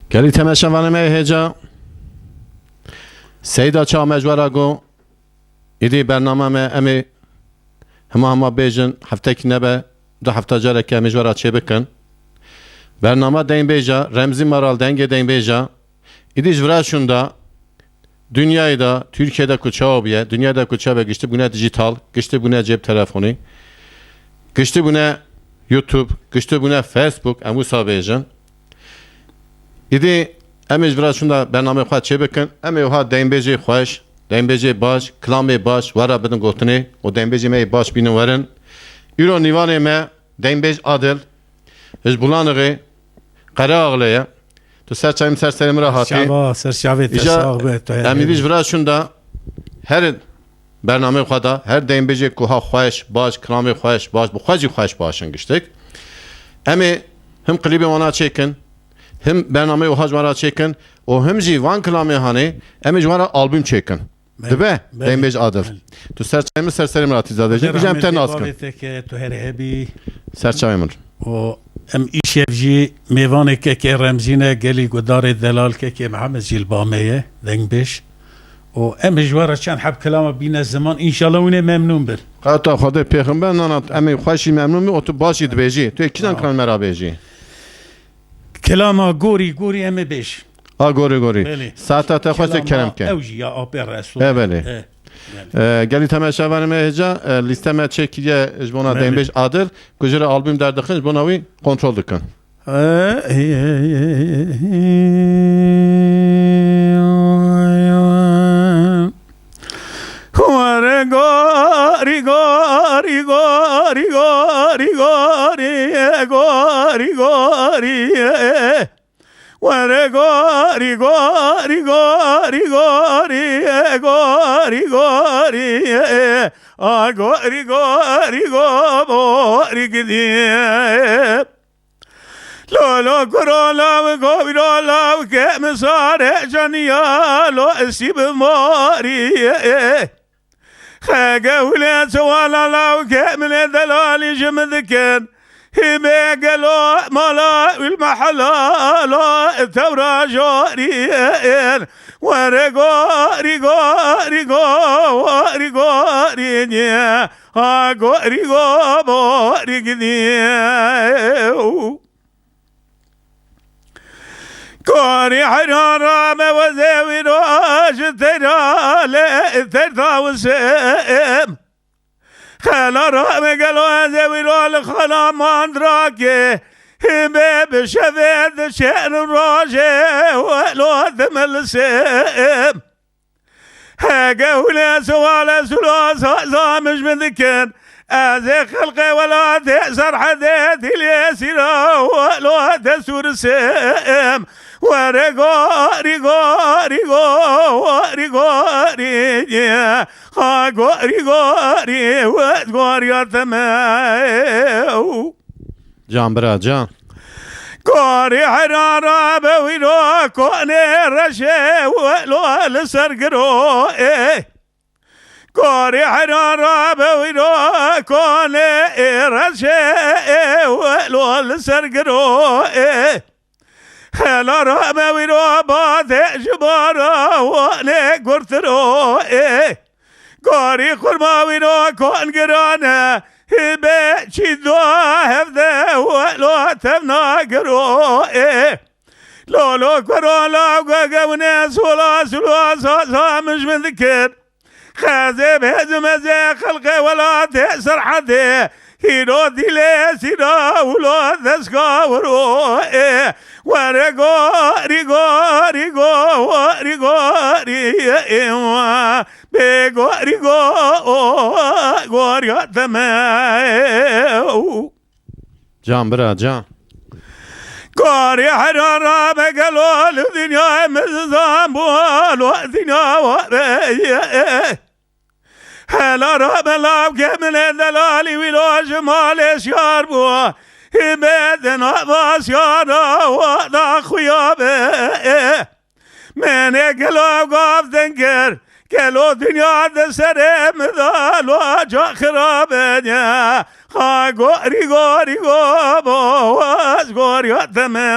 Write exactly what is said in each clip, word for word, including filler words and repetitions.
Gelî temeşevanê me hêca. Seyda çawa me ji we re got, îdî bername me em ê hema hema bêjin, heftekî nebe, du hefta careke em ê ji we re çêbikin. Bernama Deyngbêja, Remzî Maral dengê Deyngbêja. Îdî ji vira şûnda, dinyayê de, Tirkiyê de ku çawa bûye, dinyayê de ku çawa giştî bûne dijital, giştî bûne cêb telefonî, giştî bûne YouTube, giştî bûne Facebook, em wisa bêjin. Îdî em ê ji vira şûnda bernameyê xwe çêbikin. Em ê wiha deynbêjê xweş, deynbêjê baş, kilamê baş we re bidin gotinê û deynbêjê me yê baş bînin werin. Îro nîvanê me deynbêj Adil, ji Bulanixê, Qereaxlê ye. Tu ser çavê min, ser serê min re hatî. Çava, ser çavê te Îja sax be, tu em ê herî. Ji vira şûnda her bernameyê xwe de, her deynbêjê ku ha xweş, baş, kilamê xweş, baş, bi xwe jî xweş, baş in giştik. Em ê him klîbê wana çêkin, him bernameyê wiha ji wan re çêkin û him jî van kilamê hanê em ê ji wan re albûm çêkin. Belê, Dibe, belê, deynbêj Adil. Belê. Tu ser çavê min, ser serê min re hatî zadê jî. Bije em te nas kin. Bavê te ke tu herî hebî. Ser çavê min. û em îşev jî mêvanê kekê Remzî ne, gelî gudarê delal kekê Mihemed jî li ba me ye, dengbêj. Û em ji we re çend heb kilama bîne ziman, înşallah hûn ê memnûn bin. Qeweta Xwedê pêxember, nana em ê xweş jî memnûn bin û tu baş jî dibêjî. Tu yê kîjan kilam me re bêjî? Kilama gorî, gorî em ê bêj. A gorî, gorî. Belê. Saeta te xweş e, kerem ke. Ew jî ya apê Resûl. E, belê. E, belê. E, gelî temeşevanê me hêca, e, lîste me çêkiriye ji bona Belê. Deynbêj Adil, ku ji re albûm derdixin, ji bona wî kontrol dikin. Were gorî, gorî, gorî, gorî, gorî, gorî, gorî, gorî, gorî. Were gorî, gorî, gorî, gorî, gorî, gorî, gorî, a gorî, gorî, go, borî gidî. Lo, lo, kuro law, govîro law, ke min sare caniya, lo, esî bi morî. Xege hûlê çewala law ke milê delalî ji min dikin. Hîmê gelo mala û mehela lo tewra jorî. Were gorî, gorî, go, gorî, gorî, nî. Ha gorî, go, borî gidî. Korî heyran ra me wezê wî roj teyra lê teyr dawisim. Xela ra me gelo ezê wî ro li xala mandrakê. Himê bi şevê dişên rojê welo dimilisim. Hege hûlê siwale sula saza min ji min dikin. Ez ê xelqê welatê Serhedê Dîlê Sîra welo destûrisim. Were gorî, gorî, gorî, gorî. Ha gorî, gorî, wet goriya te me. Can bira, can. Karî heyran ra be wî ro konê reşê welo li ser giro ê. Karî heyran ra be wî ro konê ê reşê ê welo li ser giro ê. Hela ra me wî ro badê ji bara wanê gurtiro ê. Karî xurma wî ro kon girane, hîbê çî do hevde welo tevna giro ê. Lolo kuro law gegewne sola sula sa sa min ji min dikir. Xezê bêzim ez ê xelqê welatê Serhedê. Hîro dîlê sîra wilo destgawiro ê. Were gorî, gorî, gorî, gorî ê. Bê gorî, go, goriya te me. Can bira, can. Karî hera ra me gelo li dinya me zan bû, lo dinya wa be. Hela ra me lav ke min ê delalî wî lo ji malê şiyar bû. Hîmê di nava şiyara wa da xuya be. Menê gelo gav dengir, gelo dinya di serê min da lo ca xirabe ne. Ha gorî, gorî, go, bo, ez goriya te me.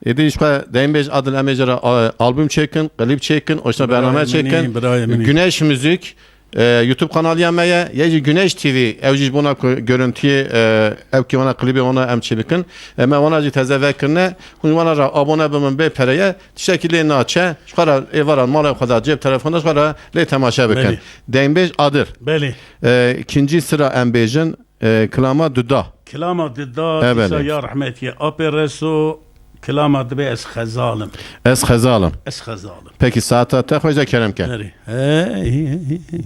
Êdî ji xwe Deynbêj Adil em ê jê re, e, albûm çêkin, klîp çêkin, oşna bername çêkin. Birayê min î, birayê min î. Güneş Müzik, e, YouTube kanaliya me ye. Yê jî Güneş T V, ew jî ji bona ku görüntiyê, e, ew kî wana klîbê wana em çê bikin. E, me wana jî teze vekirine. Hûn wana re abone bimin bê pereye. Tiştekî lê naçe. Ji xwe re êvaran mala xwe de cêb telefona ji xwe re lê temaşe bikin. Belê. Deynbêj Adil. Belê. E, ikinci sıra em bêjin. E, kilama duda. Kilama duda, e, dîsa belê. Ya rehmetiyê Apê Reso, kilama dibê ez xezalim. Ez xezalim. Ez xezalim. Peki, saeta te xweş de kerem ke. Erê. Hey, hey, hey, hey.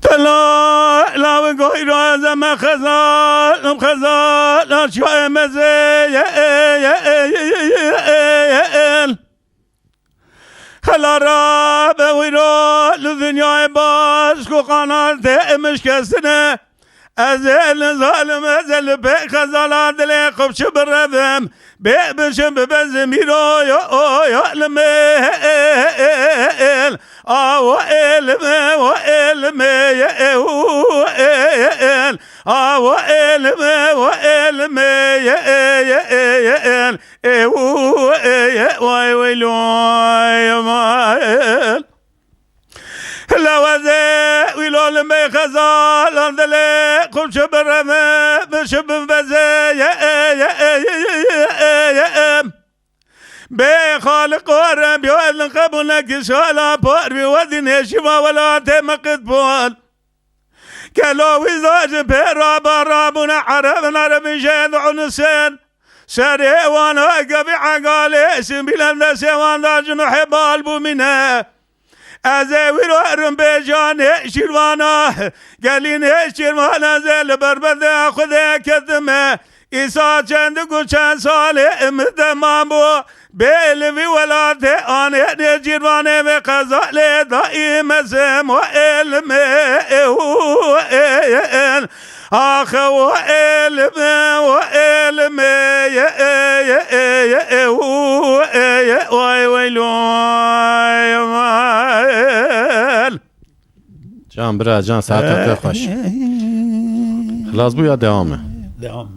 Tela, la ve goyra zeme xezalim, xezalim, çiye meze, ye, ye, ye, ye, ye, ye, ye, ye, ye. Hela rabe wîro li dinyayê baş ku qanatê min şikestine. Ez ê li zalim, ez ê li pê xezala dilê xwe çi birevim. Bê bişim bibezim îro yo, yo, yo, li mêl. A wo ê li me, wo ê li me, ye, e, û, ê, ê, ê. A wo ê li me, wo ê li me, ye, e, ye, e, ye, e. Ê, û, ê, ye, way, way, loy, mal. Lewezê wî lo li me xezalan dilê xurçi bireme, bişi bin bezê, ye, e, ye, e, ye, e. Bê Xaliq we re biyo elin qebûl nekî şala par bi wedî nêşîva welatê me qit bûn. Gelo wî zajin pê raba rabûne erebin erebin jê diunusin. Serê wan ha gevî egalê şin bîlen destê wan da cin û hebal bûmîne. Ez ê wî ro erim bêjanê şîrvana. Gelînê şîrvan ez ê li berbedê Xwedê ketime. Îsa çend ku çend salê min deman bû. Bê li vî welatê anê nêcîrvanê vê qezalê daîm ez im we êlim ê û ê ên. Axe we êlim ê we êlim ê ye ê ye ê ye ê û ê ye way weylo. Can bira, can, saeta te xweş. Xilas bû ya devam e? Devam.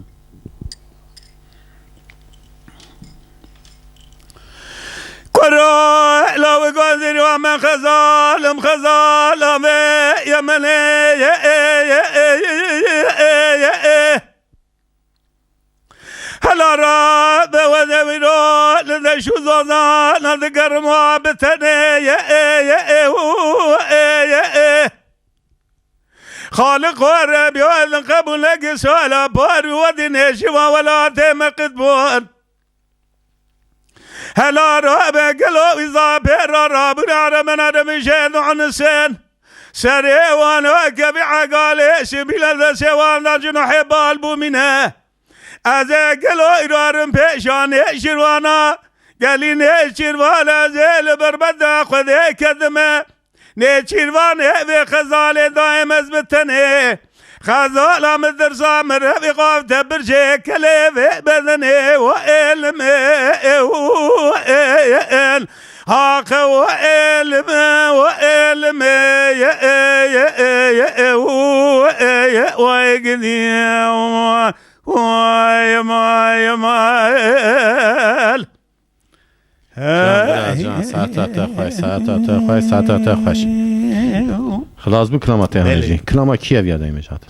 Kuro, la we gazir wa me xezalim, xezala ve yemene, ye, e, ye, e, ye, e, ye, e. Hela ra be we de wîro li deş û zazana digerim wa bi tenê, ye, e, ye, e, û, e, ye, e. Xaliq we re biyo elin qebûl nekî şala par bi wedî nêşîva welatê me qit bûn. Hela ra be gelo wî za pê ra rabûn aremena de min jê diunusin. Serê wan weke vî egalê şibîle destê wan da cin û hebal bûmîne. Ez ê gelo îrarim pêşanê şîrvana. Gelî nêşîrvan ez ê li berbeda Xwedê ketime. Nêçîrvanê vê xezalê dayê mez bi tenê. Xezala min dirsa min revî xav te bircê kelê vê bedenê we êlimê û ê ên. Haqe we êlimê we êlimê ye ê ye ê ye ê û ê ye way gidiye way may may. Can bira, can, saeta te xweş, saeta te xweş, saeta te xweş. Xilas bû kilama te hanê jî. Belê. Kilama kî ev ya Deynbêj Adil?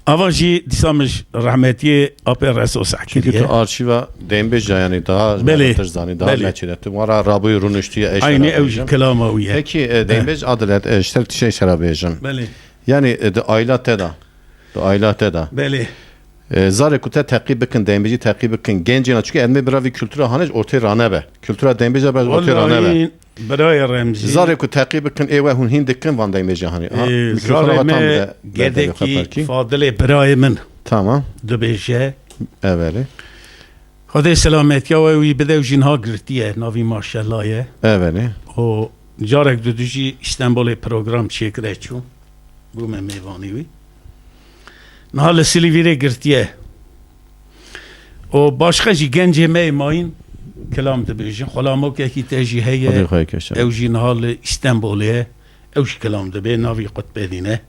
Ava jî dîsa min ji rehmetiyê Apê Reso seh kiriye. Çünkü tu arşîva Deynbêj ya, yanî daha, belê, me betir zanî, daha, belê, me çêde. Tu wara rabûyî rûniştiye, eşkera. Aynî ew jî kilama wî ye. Peki, e, he, Deynbêj Adil, e, ji te tiştê eşkera bêjim. Belê. Yanî, e, di aîla te de. Di aîla te de. Belê. E, zarê ku te teqîb bikin, deynbêjî teqîb bikin, gencên, çünkü em ê bira vî kultura hanê ji ortê ranebe. Kultura deynbêja bira ji ortê ranebe. Wellahî, birayê Remzî. Zarê ku teqîb bikin, ê we hûn hîn dikin van deynbêjê hanê. Ha, e, mikrofona zarê me tam bide, gedekî Fadilê birayê min. Tamam. Dibêje. Evelê. Xwedê selametiya we wî bide û jî niha girtiye, navî maşela ye. Evelê. Û carek du du jî Îstenbolê program çêkire çû. Bûme mêvanî wî. Niha li Silîvîrê girtiye. Û başqa jî gencê me yê mayîn kilam dibêjin. Xulamokekî te jî heye. Xwedê xwe kêşe. Ew jî niha li Îstenbolê ye. Ew jî kilam dibê, navî Qutbedîn e.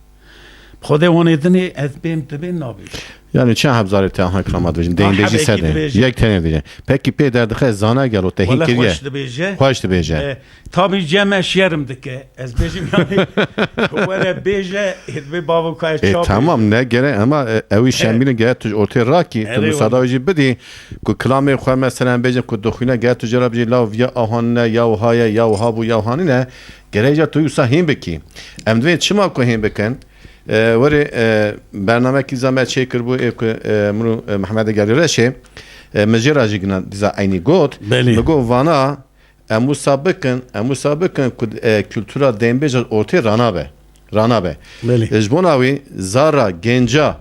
Xwedê wan ê dinê ez bêm dibê nabêjim. Yani çend heb zarê te ahan kilama dibêjin? Deyin bêjî hebekî sed e. Dibêje. Yek tenê dibêje. Pekî pê derdixe zana gelo te hîn kiriye? Wele xweş dibêje. Xweş dibêje. E, tabî cem e şerm dike. Ez bêjim yani were bêje, ê dibê bavo kayê E, çape. Tamam, ne gere ama, e, ew He. Şembîne gere tu ortê rakî, tu Erê misada wele. Jî bidî ku kilamê xwe meselen bêjin ku dixwîne gere tu jê re bijî law ya ahan ne, ya wiha ye, ya wiha bû, ya wiha nîne. Gere îca tu wisa hîn bikî. Em divê çima ku hîn bikin? E, werê, e, bernamekî za me çêkiribû, ê ku, e, min û, e, Mehmedê Gelî Reşê, e, min jê re jî gina dîza eynî got. Belê. Min got, vana, em wisa bikin, em wisa bikin ku, e, kultura deynbêja ortê ranabe. Ranabe. Belê. E, ji bona wî zara, genca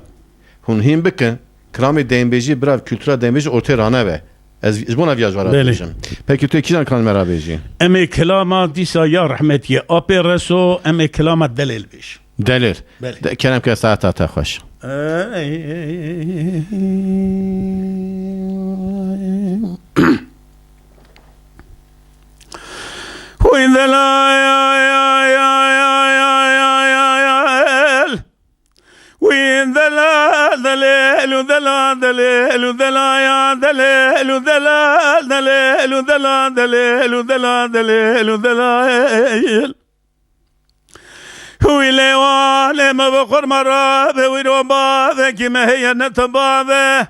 hûn hîn bikin, kilamê deynbêjî bira kultura deynbêjî ortê ranabe. Ez ji bona viya ji we re Belê. Dibêjim. Pekî tu kîjan kilam me re bêjî? Em ê kilama dîsa ya rehmetiyê Apê Reso, em ê kilama Delêl bêjin. Delêl. Belê. De, kerem ke saeta te xweş. Wî delal, wî delal, delêl û delal, delêl û delal ya, delêl û delal, delêl û delal, delêl û delal, delêl û delal. Wî lêwanê me bi xurma rabe, wî ro bavekî me heye ne tu bave.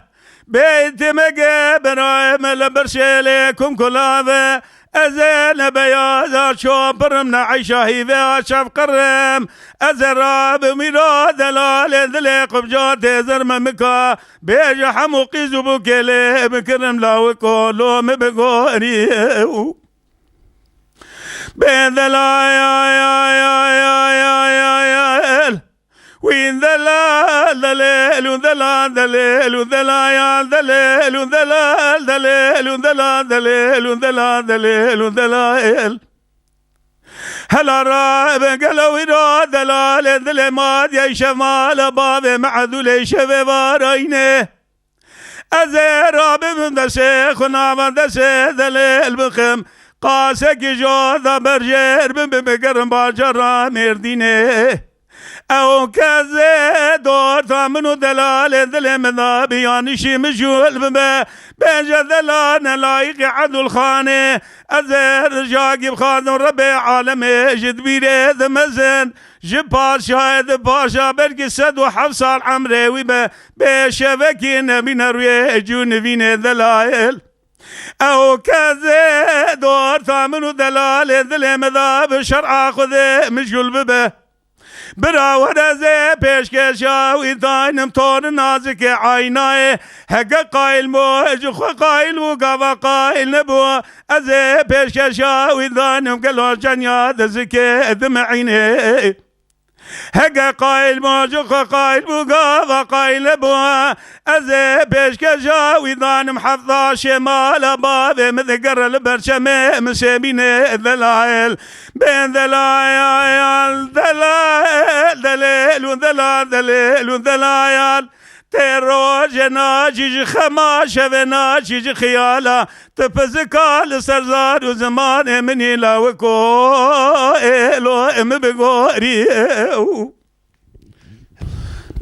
Beytê me ge berayê me li ber şêlê kum kulave. Ez ê ne beyaza çopirim, ne eyşa hîve a çavqirim. Ez ê rabim wî ro delalê dilê qubca tê zer me mika. Bêje hemû qîz û bûkê lê bikirim, lawiko lo mi bigorî. Bê delal, ay, ay, ay, ay, ay, ay, ay, ay, el. Wî delal, delêl û delal, delêl û delal, ya, delêl û delal, delêl û delal, delêl û delal, delêl û delal. Hela rabe gelo wî ra delalê dilê ma diye şemala bavê me edûlê şevê varayne. Ez ê rabibim destê xwe nava destê delêl bixim. Qasekî jo da berjêr bim, bim, bigerim bacara Mêrdînê. Ew kezê dorta min û delalê dilê min da bi yanişî min jûl bibe. Bêje delal ne layîqî Edûlxanê. Ez ê rijagî bixwazim Rebê alemê ji dibîrê dimezin. Ji paşayê di paşa belkî sed û heft sal emrê wî be. Bê şevekî nebîne rûyê cû nivînê delayel. Ew kezê dorta min û delalê dilê me da bi şer'a Xwedê mijûl bibe. Bira were zê pêşkeşa wî daynim, tor nazikê aynayê. Heke qayil bû, ji xwe qayil bû, gava qayil nebû. Ez ê pêşkeşa wî daynim, gelo cenya dizikê dimeyînê. Heke qayil bû, ji xwe qayil bû, gava qayil bû. Ez ê pêşkeşa wî danim, hefta şêmala bavê min digere li ber çemê min sêmînê delayel. Bên delayel, delayel, delêl û delal, delêl û delayel. Tê rojê naçî ji xema, şevê naçî ji xiyala. Tu pizika li ser zar û zimanê min î lawiko êlo min bigorî.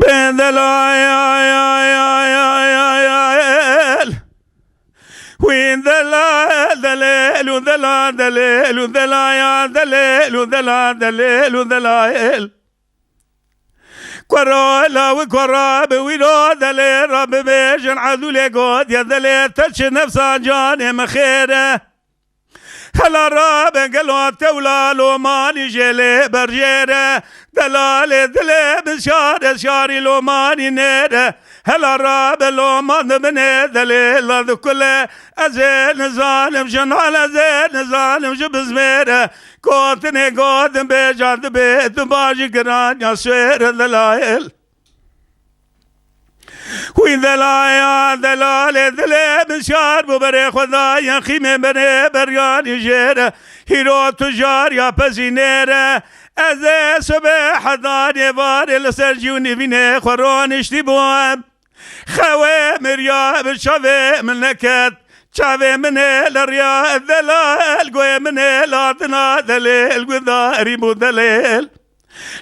Bê delal, ay, ay, ay, ay, ay, ay, ay, el. Wî delal, delêl û delal, delêl û delal, ya, delêl û delal, delêl û delal, el. Kuro lawi kura bi wî ro delê re bibêjin, Edûlê gotiye delê te çi nefsa canê min xêr e. Hela rabe gelo tewla lomanî jê lê berjêre. Delalê dilê bi şare şarî lomanî nêre. Hela rabe loman di binê delê la dikule. Ez ê nizanim ji nal, ez ê nizanim ji bizmêre. Gotinê gotin bêja dibê tu bajî giran ya swêre delayel. Wî delaya delalê dilê min şar bû berê xwe daye xîmê berê beryanî jêre. Hîro tu jar ya pezînêre. Ez ê sibê hedanê varê li ser cî û nîvînê xwe roniştî bûm. Xewê miriya bi çavê min neket. Çavê min ê li riya delal, goyê min ê li hatina delêl, gudarî bû delêl.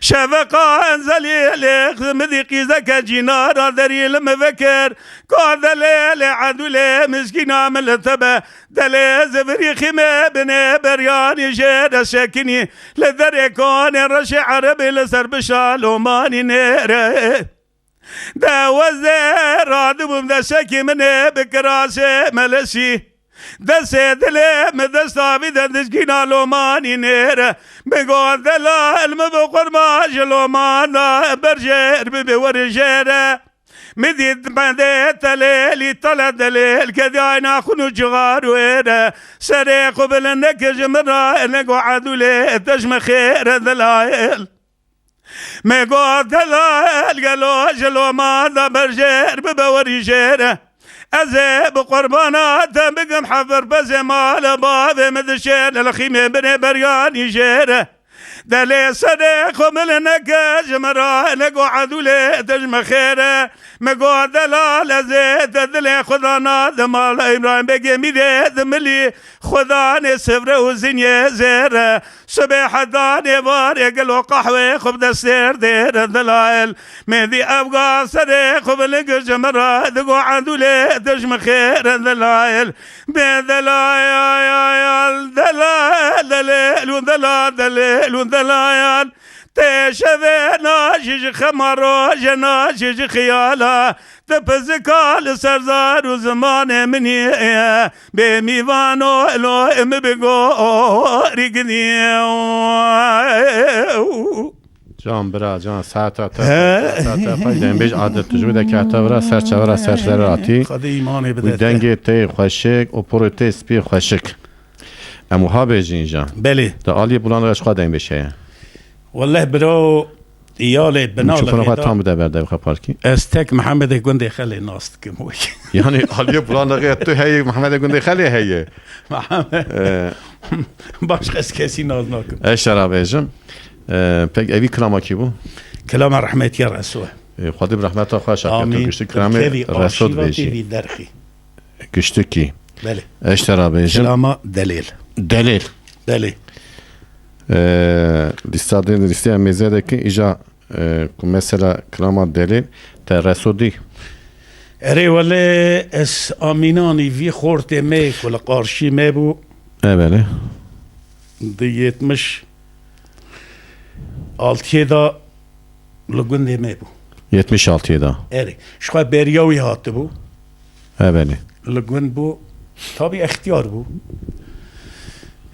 Şeveqa zelîlê xizmidî qîzeke cînara derî li min vekir. Ka delê lê edûlê miskîna min li te be. Delê zivirî xîmê binê beryanî jê re şekinî. Li derê kanê reşê erebê li ser bişa lomanî nêre. De wezê radibûm de şekî min ê bi kirasê meleşî. Destê dilê min desta vî de dizgîna lomanî nêre. Min got delal min bi qurban ji lomana berjêr bibe werê jêre. Min dît bendê telêlî tele delêl kediyayna xun û cixar wêre. Serê xwe bilind neke ji min re nego edûlê te ji min xêre delayel. Me got delal gelo ji loma da berjêr bibe werî jêr. Ez ê bi qurbana te bikim hev berpezê mala bavê min dişê li xîmê binê beryanî jêr. Delê serê xwe min neke ji min re nego edûlê te ji min xêr e. Me got delal ez ê te dilê xwe dana di mala Îbrahîm Begê mîrê di milî xwe danê sivre û zinyê zêr e. Sibê hetanê varê gelo qehwê xwe bi destêr dêr dilayel. Mêdî evga serê xwe bi lig ji min re digo edûlê dij min xêr dilayel. Bê delayel, dela, delêl û dela, delêl û delayel. Tê şevê najî ji xema rojê najî ji xiyala. Ti pizika li ser zar û zimanê min î, bê mîvano elo min bi gorî gidî. Can bira, can, saeta te, saeta te xweş, dembêj adet tu ji wê de kete vira, ser çavira ser ser hatî. Xwedê îmanê bide te. Dengê te xweşik û porê te spî xweşik. Em wiha bêjin îja. Belê. Di aliyê bulan re ji xwe deng bêşeye. Welleh biro, yalê bina Çi xwe tam bide ber de xwe parkî. Ez tek Mehemedê Gundê Xelê nas dikim wek. Yani aliyê bulan re tu heye, Mehemedê Gundê Xelê heye. Mehemed. Ee. Başqa ez kesî nas nakim. Ez şera bêjim. Ee, pek evî kilama kî bû? Kilama rehmetiya Reso. Ee, Xwedê bi rehmeta xwe şakir tu Amîn. Giştik kiramê Reso dibêjî. Giştikî. Belê. Ez te re bêjim. Kilama delêl. Delêl. Belê. Ee, lîsta din, lîsteya mêze de ki îja, e, ku mesela kilama delêl te Reso dî. Erê wele ez amînanî vî xortê me ku li qarşî me bû. E belê. Di yetmiş altiyê de li gundê me bû. Yetmiş altiyê de. Erê. Ji xwe beriya wî hatibû. E belê. Li gund bû. Tabî extiyar bû.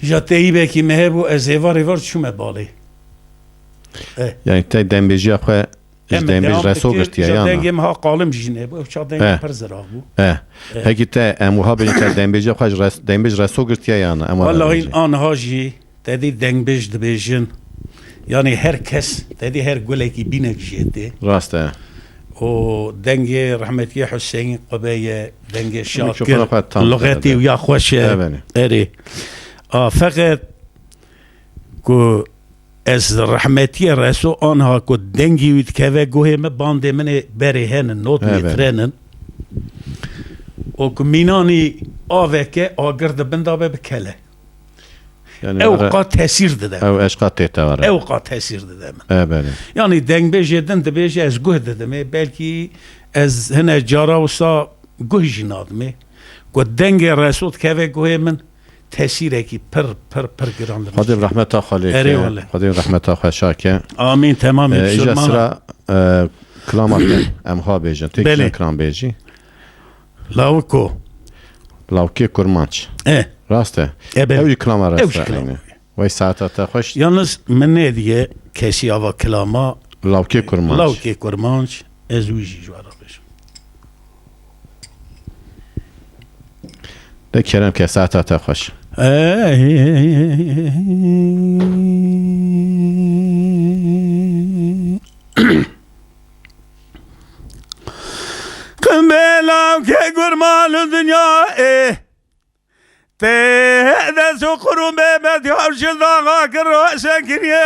Ja teyîbekî me hebû, ez êvar êvar çûme balê. E. Yani te dembêjiya xwe ji Em dembêj devam Reso dikir, girtiye ja ya na? Dengê me ha qalim jî nebû. Ew çax dengê Eh. Pir zirav bû. Eh. Eh. Peki te em wiha bêjin te dembêjiya xwe ji Res-, dembêj Reso girtiye ya na? Em Wallahî anha jî Te dî dengbêj dibêjin. Yanî her kes, te dî her gulekî bînek jê tê. Rast e. Û dengê rehmetiyê Huseyîn Qube ye, dengê Şakir, Mikrofona xwe tam lixetê kerde. Wî ya xweş e. Ebenî. Erê. A, feqet ku ez rehmetiyê Reso anha ku dengî wî dikeve guhê min, bandê min ê berê henin, not Ebenî. Mêtrenin. Û ku mînanî aveke agir di bin de be bikele. Yani Ew ara- qa tesîr dide. Ew eşqa tê te ara. Ew qa tesîr dide min. E, belê. Yani dengbêjê din dibêje ez guh didimê, belkî ez hine cara wisa guh jî nadimê. Ku dengê Reso dikeve guhê min, tesîrekî pir, pir, pir giran li min Xwedê bi jî. Rehmeta xwe lê Erê ke. Wele. Xwedê bi rehmeta xwe şake. Amîn, temamî Ee, îja Musulmana. Sira, e, kilama te em xwe bêjin. Tê Belê. Kîjan kilam bêjî? Lawiko. Lawikê Kurmanc. E. Rast e. E, belê. Ew jî kilama Ew rast jî e, kilama. Eyni. Wey saeta te xweş. Yalnız min nêdiye kesî ava kilama Lawikê Kurmanc. Lawikê Kurmanc, ez wî jî ji we re bêjim. De kerem ke saeta te xweş. Qim bê lawikê Kurmanc û dinya ê. Tê dest û qurûn bê bediya û ji daxa kir û şekiriye.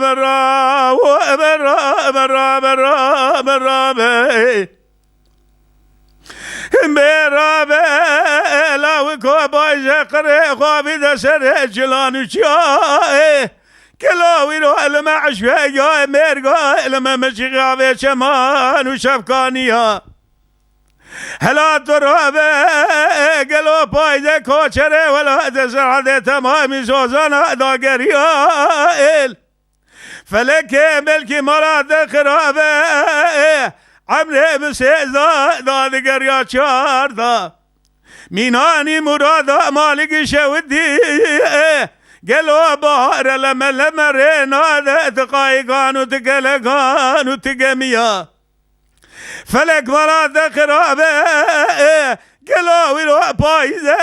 Bera, bera, bera, bera, bera, bê. Bê rabe, la wiko bayje qirê xwe bide serê cilan û çiyayê. Kelo wîro li me eşvegayê mêrgayê li me meşîxavê çeman û şefkaniya. Hela tu rabe, gelo payde koçerê welatê serhedê temamî sozana dageriya el. Felekê belkî mala te xirabe, emrê bi sêza da digeriya çar da. Mînanî murada malî gişewitî, gelo bahare leme leme rê nade ti qayîkan û ti kelekan û ti gemiya. Felek mala te xirabe, gelo wîro payîze,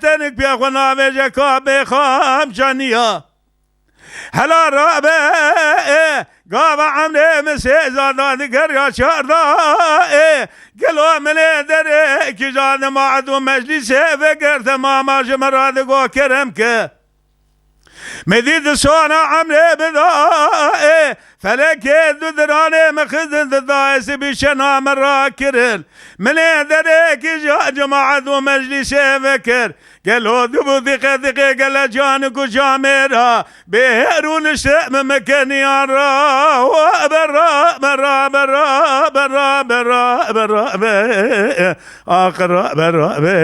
tenik pê xwe navêje ka bê xam çaniya. Hela rabe, gava emrê min sêza da digeriya çar da, gelo milê derê kîja dima ed û meclîsê vekir temama ji min ra digo kerem ke. Me dî di sona emrê bida, ê, felekê du diranê me xizin di dayê sibî şena me rakirin. Milê derekî ja cemaet û meclîsê vekir. Gelo du bû diqe diqe gele can ku camêra. Bê her û nişte me mekeniyan ra. Berra, berra, berra, berra, berra, berra, be. Ax rabe rabe,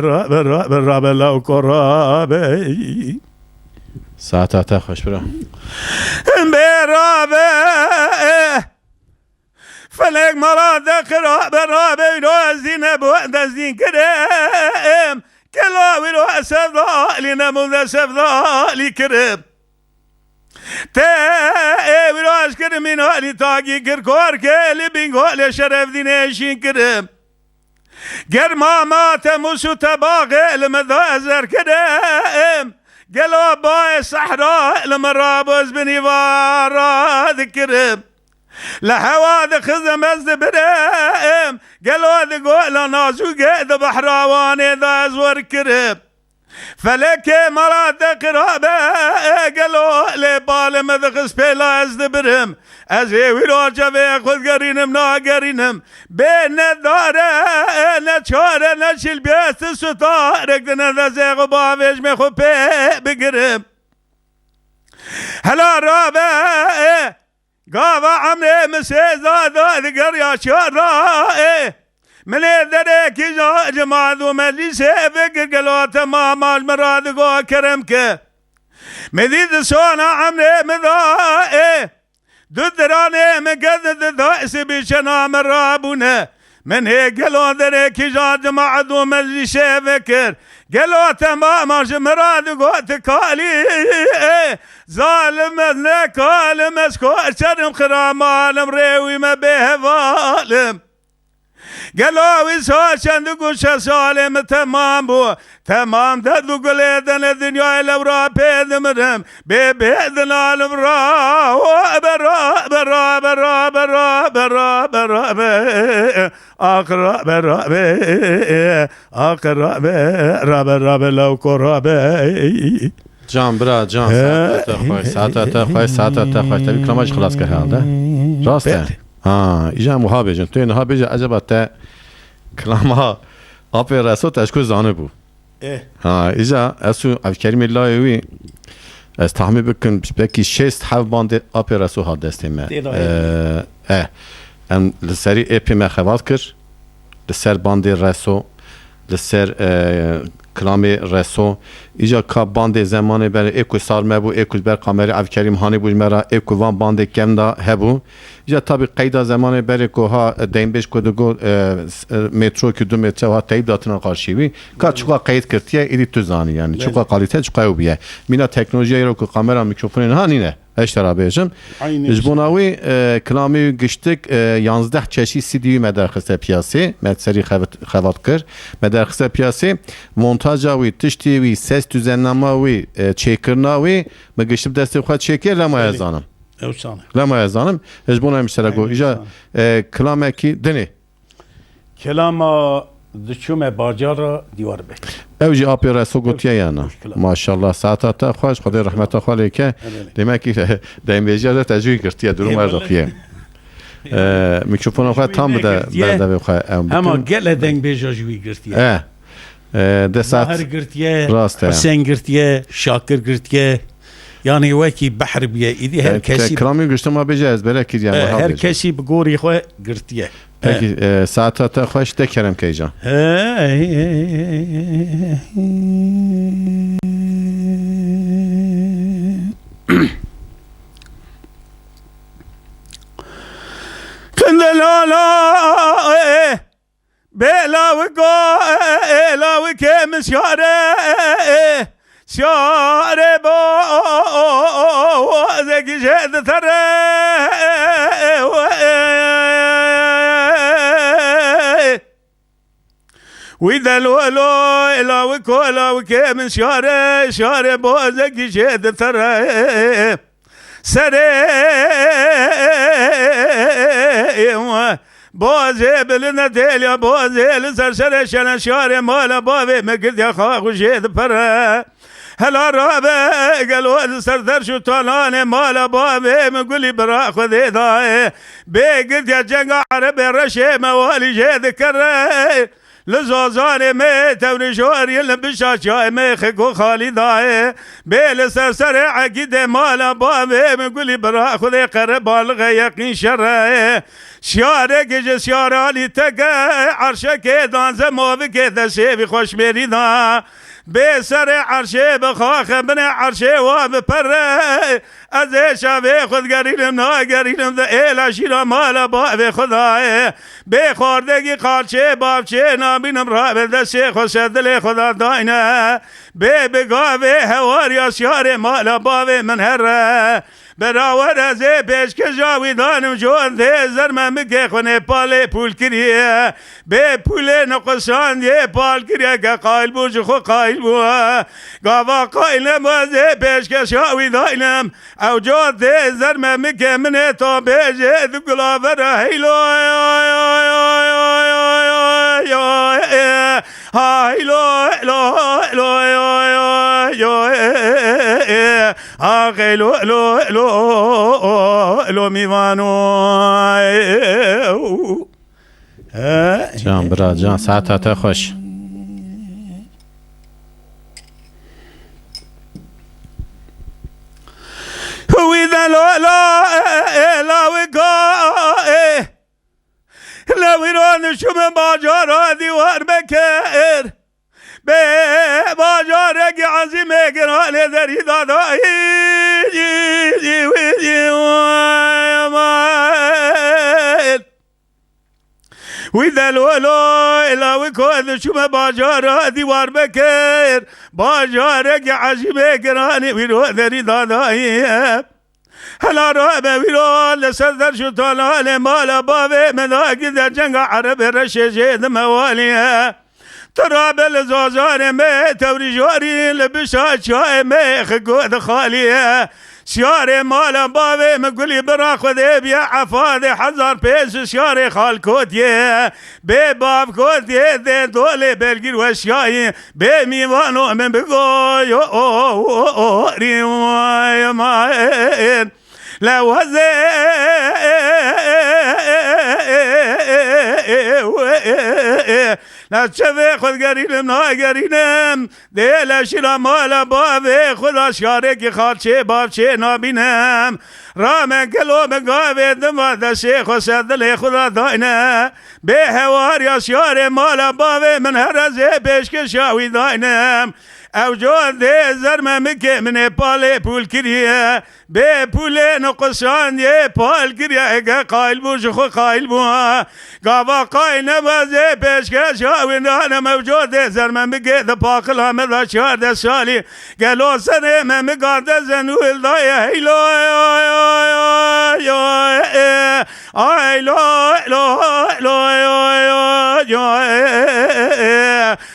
rabe rabe rabe lawko rabe. Saeta te xweş bira. Bê rabe. Felek mala de xirabe rabe, wîro ez dîne bu de zîn kirim. Kela wîro ez sevdalî ne bu de sevdalî kirim. Te ê wîro ez kirim, mînalî takî kir, kor ke li bîn golê Şerefdînê şîn kirim. Ger mama te mûs û te baxê li me da ez erkirim. Gelo bayê sehra li me rabo ez binî vara dikirim. Li hewa dixizim ez dibirim. Gelo di gola nazûkê di behra wanê da ez wer kirim. Felekê mala te xirabe, gelo lê balê me dixist pêla ez dibirim. Ez ê wîro cevê xwe digerînim, nagerînim. Bê ne dare, ne çare, ne çil bêst sutarek dine dezê xwe bavêjmê xwe pê bigirim. Hela rabe, gava emrê min sêza da digeriya çar da, ê. Milê derekî ja cemaat û meclîsê fikir gelo temam al min ra digo kerem ke. Me dî di sona emrê min da, ê. Du diranê min ke di di da sibî çena min rabûne. Min hê gelo derekî ja cemaat û meclîsê vekir. Gelo temama ji min ra digot kalî, ê. Zalim ez ne kalim ez, koçerim xiramal im, rêwî me bêheval im. Gelo wî sa çend û şeş salê min temam bû. Temam derd û gulê dene dinyayê lewra pê dimirim. Bê bê dinalim ra, o, bera, bera, bera, bera, bera, bera, be. Ax rabe rabe, ax rabe, rabe rabe lawko rabe. Can bira, can, saeta te xweş, saeta te xweş, saeta te xweş. Te vî kilama jî xilas kir herhalde. Rast e? Belê. Ha, îja em wiha bêjin. Tu yê niha bêje, eceba te kilama Apê Reso te ji ku zanibû? Eh. Ha, îja ez û Evkerîmê layê wî, ez tahmîn bikim, belkî şêst heft bandê Apê Reso hat destê me. Tê dayê. Eh, eh. Em li serî êpê me xebat kir, li ser bandê Reso, li ser, eh, kilamê Reso. Îja ka bandê zemanê berê, ê ku sar me bû, ê ku ji ber kamerê Evkerîm hanê bû ji me re, ê ku van bandê kevn da hebû. Îja tabî qeyda zemanê berê ku ha, e, deynbêj ku digot, e, s-, e, metro ku du metre ha teyb datina qarşî wî. Ka çiqa qeyd girtiye, êdî tu zanî, yanî, belê, çiqa kalîte, çiqa ew bûye. Mîna teknolojiya îro ku kamera, mîkrofonê niha nîne. Eştera bêjim. Aynî. Ji bona wî, e, kilamê wî giştik, e, yanzdeh çeşî C D wî me derxiste piyasê, me serî xevat, xevat kir. Me derxiste piyasê, montaja wî, tiştê wî, ses düzenlama wî, e, çêkirina wî, me giştib destê xwe çêkir, lema, belê, ez zanim. Ew sane. Lema ez zanim, ez bona em sere go. Aynen, îja, sane, e, kilamekî dinê. Kelama diçûme bacara dîwar bek. Ew jî apê Reso gotiye yana. Maşallah, saeta te xweş, Xwedê rehmeta xwe lê ke. Demek ki dengbêjiya de te jû girtiye, durum er doxiye. Mikrofona xwe tam bide berdevê xwe. Hema gele dengbêja ji wî girtiye. E, e, de saet. Mahir girtiye, Rast e. Husên girtiye, Şakir girtiye. Yanî wekî behr bûye. Îdî her kesî. Kilamî giştin ma bêje ezbere kiriye. E, her kesî bi gorî xwe girtiye. Peki, e, saeta te xweş de kerem keycan. Qindelala, e, bê lawiko, e, lawikê min şare, e, şare bo, zekî jê ditere. Wî de lo lo, lawiko, lawikê min şare, şare bo zekî jê ditere. Serê bozê bilinde têliya bozê li ser serê şene şarê mala bavê me girdiya xax û jê dipere. Hela rabe gelo li ser derş û talanê mala bavê min gulî bira Xwedê dayê. Bê girdiya cenga erebê reşê me walî jê dikere. Li zazanê me tewrê joriyê li bişa çayê me xiko xalî dayê. Bê li ser serê egîdê mala bavê min gulî bira Xwedê qere balixê yeqîn şerê. Şiyarekê ji şiyaranî teke erşekê danze mavikê de şêvî xweşmêrî da. Bê serê erşê bi xaxe binê erşê wa bi pere. Ez ê şevê xwe digerînim, nagerînim di êla şîra mala bavê xwe dayê. Bê xwardekî qalçê bavçê nabînim rabe destê xwe ser dilê xwe da dayne. Bê bi gavê hewariya şiyarê mala bavê min here. Berawer ez ê pêşkeşa wî danim, jon tê zer me mikê xwe Nêpalê pûl kiriye. Bê pûlê nequsandiyê pal kiriye ke qayil bû ji xwe qayil bû. Gava qayil nebû ez ê pêşkeşa wî daynim. Ew ca tê zer me mikê min ê ta bêjê di gulavera heylo. Ha heylo, lo, lo, yo, yo, yo, e, e, e, e. Ha heylo, lo, lo, lo, mîvano. E, e, u. Can bira, can, saeta te xweş. Wî de lo, lo, e, e, lawika, e. Lewîran şûme bacara dîwar mekir. Bê bacarekî ezîmê giranê derî dadayî. Wî de lo lo, lawiko ez şûme bacara dîwar mekir. Bacarekî ezîmê giranê wî ro derî dadayî. Hela rabe wîro li ser derş û talanê mala bavê min da gide cenga erebê reşê jê dime waliye. Tu rabe li zazanê me tewrî jorî li bişa çayê me xiko dixaliye. Şiyarê mala bavê min gulî bira Xwedê biye efadê hezar pêş şiyarê xalkotiye. Bê bavkotiye dê dolê belgîr weşiyayî. Bê mîvano min bigo yo rî ma. Lewazê na çevê xwe digerînim nagerînim. Dê leşîra mala bavê xwe da şarekî xalçê bavçê nabînim. Rame gelo min gavê dima destê xwe ser dilê xwe da dayne. Bê hewariya şarê mala bavê min her ez ê pêşkeşa wî daynim. Ew can dê zer me mikê min ê palê pûl kiriye. Bê pûlê nequsandiyê pal kiriye, ege qayil bû ji xwe qayil bû. Gava qayil nebazê pêşkeşa wî danim, ew can dê zer me mikê di paqila me da çardeh salî. Gelo serê me mika de zenû hildaye heylo. Ay lo lo lo yo yo yo.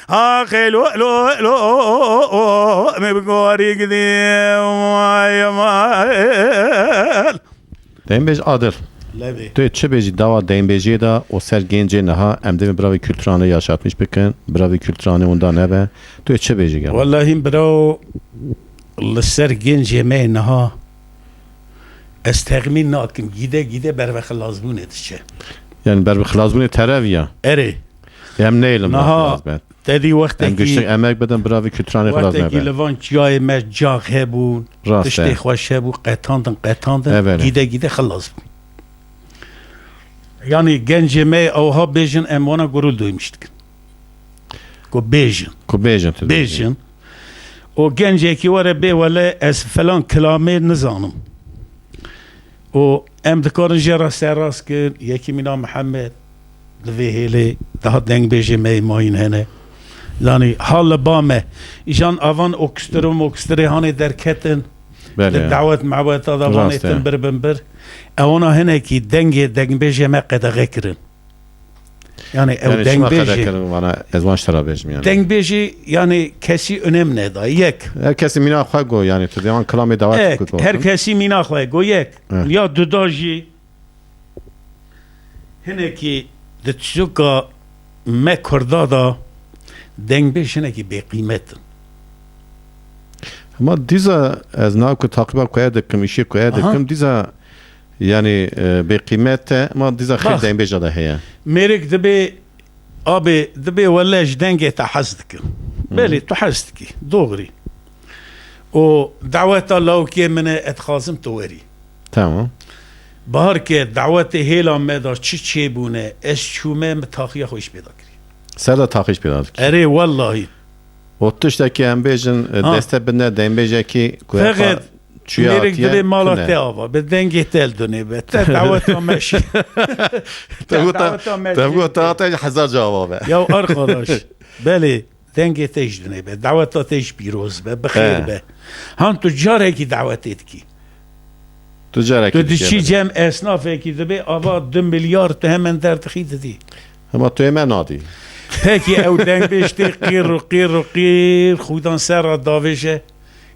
Axê lo lo lo me bi gorî gidî. Vay vay. Dembêj Adil. Levê. Tu yê çi bêjî dawa dengbêjiyê de û ser gencê niha em dê biravê kulturanê yaşatmış bikin, biravê kulturanê hûn da nebe. Tu yê çi bêjî gel? Wellahî birawo, li ser gencê me niha ez texmîn nakim, gîde gîde berve xilazbûnê diçe. Yani berve xilazbûnê tereviya? Erê. Em neylim. Niha berve xilas ben. Te dî wextekî, em giştin emek bidin, biravê kulturanê xilas nebe. Wextekî li van çiyayê me cax hebûn, rast e, tiştê xweş hebû, qetandin, qetandin, evet, gîde gîde xilas bû. Yani gencê me ewha bêjin, em wana gurur duymuş dikin. Ku bêjin. Ku bêjin, tu bêjin. Bêjin. O gencekî were bê wele ez falan kilamê nizanim. Û em dikarin jê re serrast kin, yekî mîna Mihemed, di vê hêlê daha dengbêjê me yê mayîn hene. Yanî ha li ba me. Îjan avan okstirê mokstirê hanê derketin. Belê. Di dawet meweta da vanê, rast e, tim bir bin bir. Ewana hinekî dengê dengbêjê me qedexe kirin. Yani ew, yani çima dengbêjê, qede kirin vana, ez wan ji te re bêjim yani. Dengbêjî yani kesî önem neda. Yek. Her kesî mîna xwe go yani, tu dê wan kilamê dawet, ek, ku go. Her kesî mîna xwe go yek. Evet. Ya duda jî hinekî di çûka me Kurda da dengbêj hinekî bêqîmet in. Hema dîza ez nav ku taqiba ku e dikim, îşê ku e dikim, dîza yani, e, bêqîmet e, ma dîza xêr dengbêja de heye. Mêrik dibê, abê, dibê wele ji dengê te hez dikim. Belê, tu hez dikî, doğrî. Û daweta lawikê min e, ez dixwazim tu werî. Tamam. Baharke dawetê hêla me de çi çêbûne, ez çûme, min taxiya xwe jî pêda kirî. Ser de taxî jî pêda dikî. Erê, wellahî. O tiştekî em bêjin, e, deste bidine dengbêjekî ku feqet çûye mêrik hatiye, dibê mala tune. Te ava, bi dengê te li dunê be. Te daweta me şî. Te got, daweta me te şî. Got, te hate hezar cava be. Ya arkadaş, belê, dengê te ji dunê be. Daweta te jî pîroz be, bi xêr be. Han tu carekî dawetê dikî. Tu carekî dikî. Tu diçî cem esnafekî dibê, ava du milyar tu hemen derdixî didî. Hema tu yê me nadî. Pekî ew dengbêj tê qîr û qîr û qîr, xwîdan ser re davêje.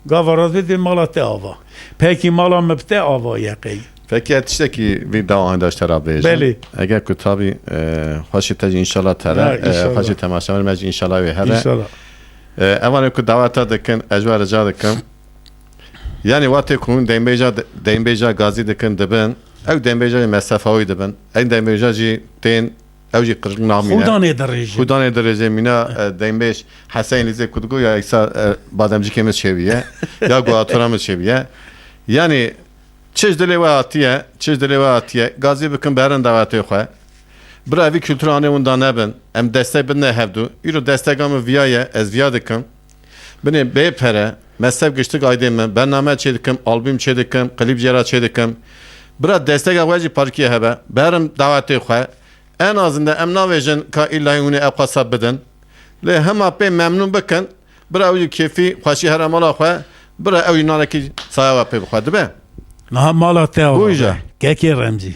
Gava re dibê mala te ava. Pekî mala min bi te ava ye qey. Pekî ez tiştekî vî dawa hênda ji te re bêjim. Belê. Eger ku tabî, e, xweşî te jî înşallah te re, ya, e, înşallah. Xweşî temaşevanê me jî înşallah wê here. Înşallah. E, evanê ku daweta dikin, ez ji we rica dikim. Yanî wextê ku hûn dengbêja, dengbêja gazî dikin dibin, ew dengbêja jî mesefawî dibin. Ew dengbêja jî tên Ew jî qirk namîne. Xudanê dirêje. Xudanê dirêje mîna, e, dengbêj Hesên Lîzê ku digo ya îsa, e, bademcikê min çêbûye, ya guatora min çêbûye. Yanî çi ji dilê we hatiye, çi ji dilê we hatiye, gazî bikin berin dawetê xwe. Bira vî kultura anê winda nebin. Em destek bidine hevdu. Îro desteka min viya ye, ez viya dikim. Binê bê pere, mezheb giştik aydê min, bername çê dikim, albûm çê dikim, klîp jê re çê dikim. Bira desteka we jî parkiyê hebe, berin dawetê xwe. En azinde em navêjin ka îlla hûn ê ew qasa bidin. Lê hema pê memnûn bikin, bira ew jî kêfî, xweşî here mala xwe, bira ew jî nanekî saya we pê bixwe dibe. Niha mala te ava be. Bûyî ja. Kekê Remzî.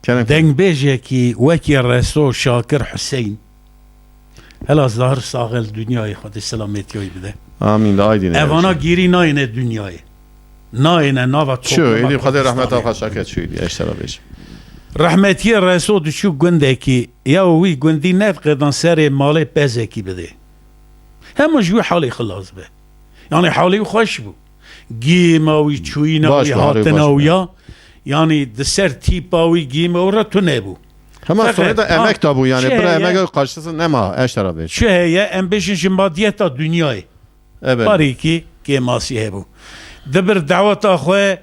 Kerem. Dengbêjekî wekî Reso Şakir Huseyîn. Hela zahir saxel dinyayê Xwedê selametiyayî bide. Amîn, li aydî ne. Evana gêrî nayêne dinyayê. Nayêne nava topluma Kurdistan. Çi, êdî Xwedê rehmeta xwe şakir çûyî, eştera bêjim. Rehmetiyê Reso diçû gundekî, ya wî gundî nediqedan serê malê pezekî bidê. Hema ji wî halê xilas be. Yanî halê wî xweş bû. Gihê me wî, çûyîna wî, hatina wî ya. Yanî di ser tîpa wî, gihê me wî re tune bû. Hema sonê de emek da bû yanî. Bira emek ew karşısında nema, eştera bêjim. Çi heye, em bêjin ji madiyeta dinyayê. Evet. Parêkî kêmasî hebû. Dibir daweta xwe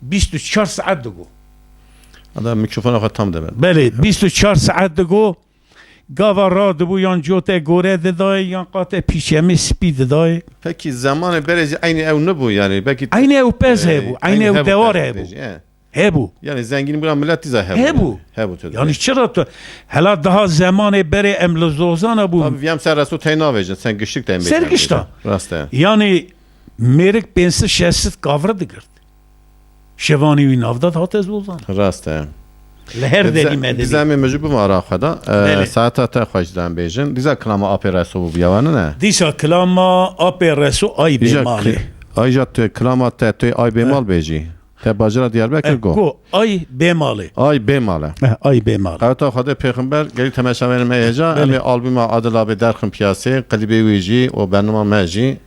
bîst û çar saet digo. Ada mikrofona xwe tam de be. Belê, bîst û çar saet digo. Gava radibû yan cote gore didayê, yan qate pîçemê spî didayê. Pekî zemanê berê jî eynî ew nibû yanî, belkî. Eynî ew pez hebû, eynî ew dewar hebû. Hebû. Yanî zengînbûna milet dîza hebû. Hebû. Hebû tu. Yanî çira tu, hela daha zemanê berê em li zozana bûn. Tabii, viyem ser resto tey navêjin, sen giştik te em. Ser gişta. Rast e. Yanî mêrik pênc sed şeş sed kavri digirt. Şevanî wî navda dihate zozan. Rast e. Li her derî me derî. Dîza em ê mijû bim ara xwe da. E, belê. Saeta te xweş dem bêjin. Dîza kilama apê Reso bû biyawanine. Dîsa kilama apê Reso ay bê malê. Ay ja tu kilama te, tu ay bê mal bêjî. Te bajêra Diyarbekir Eh, got. Go, ay bê malê. Ay bê mal e. Eh, ay bê mal. Qeweta Xwedê Pêxember, gelî temaşevanên me hêja, Belê. Em ê albuma Adil Abê derxin piyasê, klîbê wî jî û bernama me jî.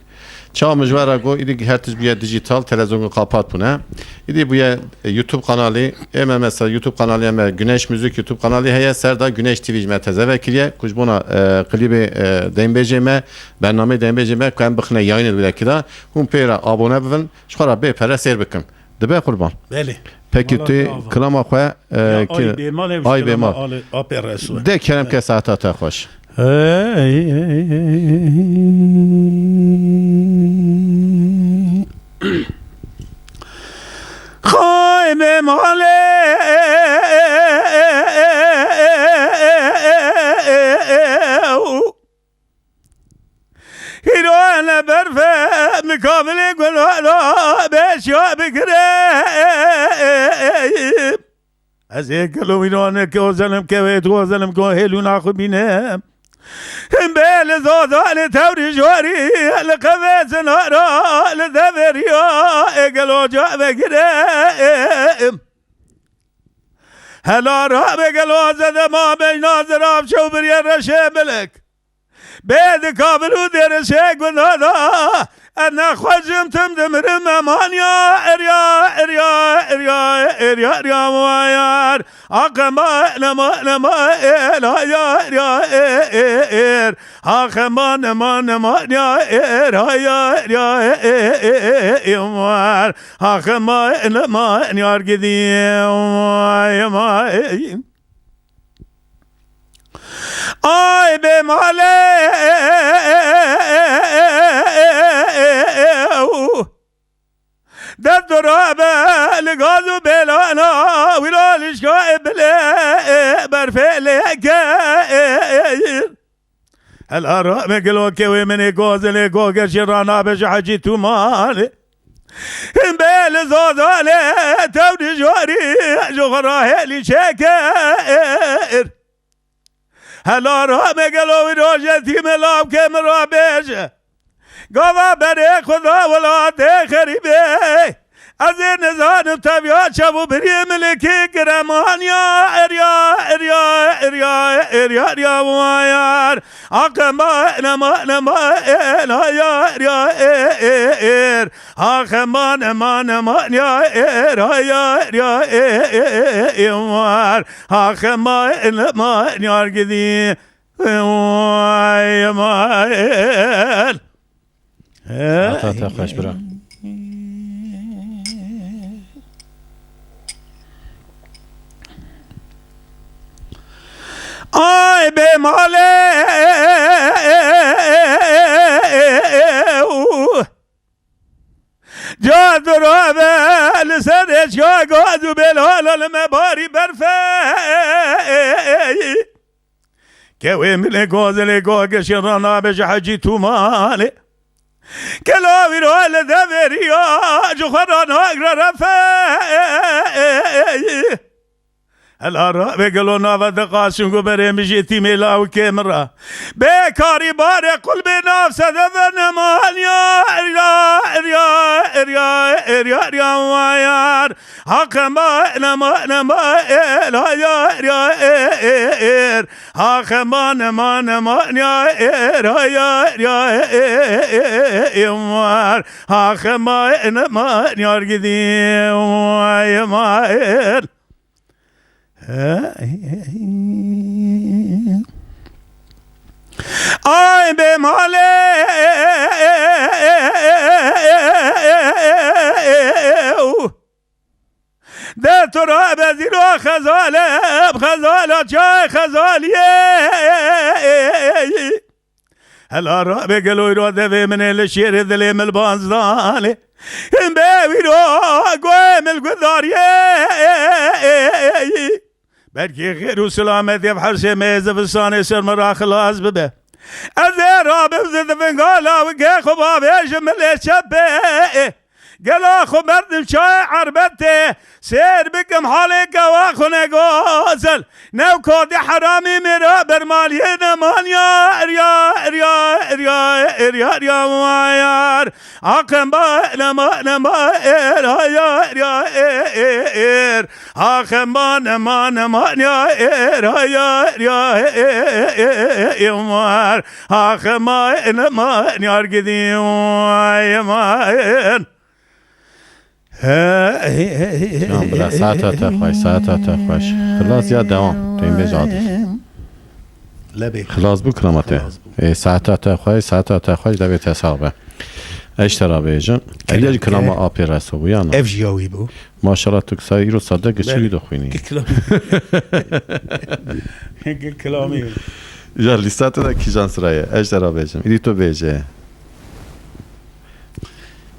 Çawa min ji we re got, îdî her tişt bûye dijital, televîzyonê kapat bûne. Îdî bûye, e, YouTube kanalî, ê me mesela YouTube kanalê me, Güneş Müzik YouTube kanalî heye, ser de Güneş T V ji me teze vekiriye, ku ji bona, e, klîbê, e, deynbêjê me, bernameyê deynbêjê me, ku em bixine yayînê di wî de kira, hûn pê re abone bibin, ji xwe re bê pere sêr bikin. Dibe qurban. Belê. Pekî Wala tu gava. Kilama xwe, e, Ya ki-, ay bê malê, ay bê mal. Alê, apê resu. De kerem ke saeta te xweş. Hey, hey, hey, hey, hey. Xay bê malê. Hîro ne berfe mikabilê gulala beşya bikire. Ez ê gelo wî ne ke o zelim ke wê tu o zelim ke o hêlûna xwe bîne. Him bê li zazanê tewrî jorî li qevê zinara li devêriya ê gelo ca vegire. Hela rabe gelo zede ma beyna zirav çew biriye reşê bilek. Bê di kabil û dêrişê gundada, ez nexwecim tim dimirim emaniya, erya, erya, erya, erya, erya, wayar. Aqema, nema, nema, el, haya, erya, e, e, er. Aqema, nema, nema, ya, er, haya, erya, e, e, e, e, e, war. Aqema, nema, yar gidiyim, vay, vay. Ay bê malê. Dest rabe li gaz û bêlana wî ra lişka bilê berfê lê kir. Hela rabe gelo kewê min ê gazilê go gerşê ranabe ji hecî tûmalê. Him bê li zazanê tewdî jorî ji xwe rahêlî çêkir. Hela rabe gelo wî rojê tîmê lavkê min rabêje. Gava berê xwe da welatê xerîbê. Ez ê nizanim teviya çav û birî milikî giremaniya erya, erya, erya, erya, erya, wayar. Aqema, nema, nema, ela, ya, erya, e, e, er. Aqema, nema, nema, ya, eraya, erya, e, e, e, e, war. Aqema, nema, yar gidî. Vay, vay. Heta te xweş bira. Ay bê malê. Ca durabe li ser eşya gaz û bêlala li me barî berfê. Kewê min ê gozelê go geşê ranabe ji hecî tûmalê. Kela wî ra li devêriya ji xwe ra nagre refe. Hela rabe gelo nava de qaşin ku berê min jê tîmê lawikê min ra. Bê karî barê qulbê nav sedeve nemaniya erya, erya, erya, erya, erya, wayar. Haqema, nema, nema, ela, ya, ya, e, e, er. Haqema, nema, nema, ya, era, ya, ya, e, e, e, e, e, war. Haqema, nema, yar gidî, vay, vay. Ay bê malê. De tu rabe zîro xezale, xezala çay xezaliye. Hela rabe gelo îro devê min ê li şêrê dilê min li banzdanê. Him bê wîro guhê min li gudariyê. Belkî xêr û silametê bi hersê me yê zivistanê ser min ra xilas bibe. Ez ê rabim zi di vingala wikê xwe bavêjim min lê çepê. Gela xwe berdim çayê erbetê, sêr bikim halê kewa xwe ne gozel. New kodî heramî mêra bermaliyê neman yar, yar, yar, yar, yar, yar, yar, yar. Aqemba nema, nema, er, ha, yar, yar, er, er, er. Aqemba nema, nema, ya, er, ha, yar, yar, er, er, er, er, yar. Aqemba nema, yar, gidî, yar. He, he, he, he, Tamam, he, bira, he, saeta he, te xweş, saeta te xweş. Xilas ya dewam, tu ê bêj Adil. Lebê. Xilas bû, kirama te. Xilas bû. Ê, saeta te xweş, saeta te xweş, devê te sax be. Ez ji te re bêjim. Êdî jî kirama Apê Reso bû, ya na? Ev jî ya wî bû. Maşallah, tu kisa îro sade giçî Belê. Wî dixwînî. Gil kilamî. Gil kilamî. Ya lîsta te de kîjan sira ye? Ez ji te re bêjim. Êdî tu bêje.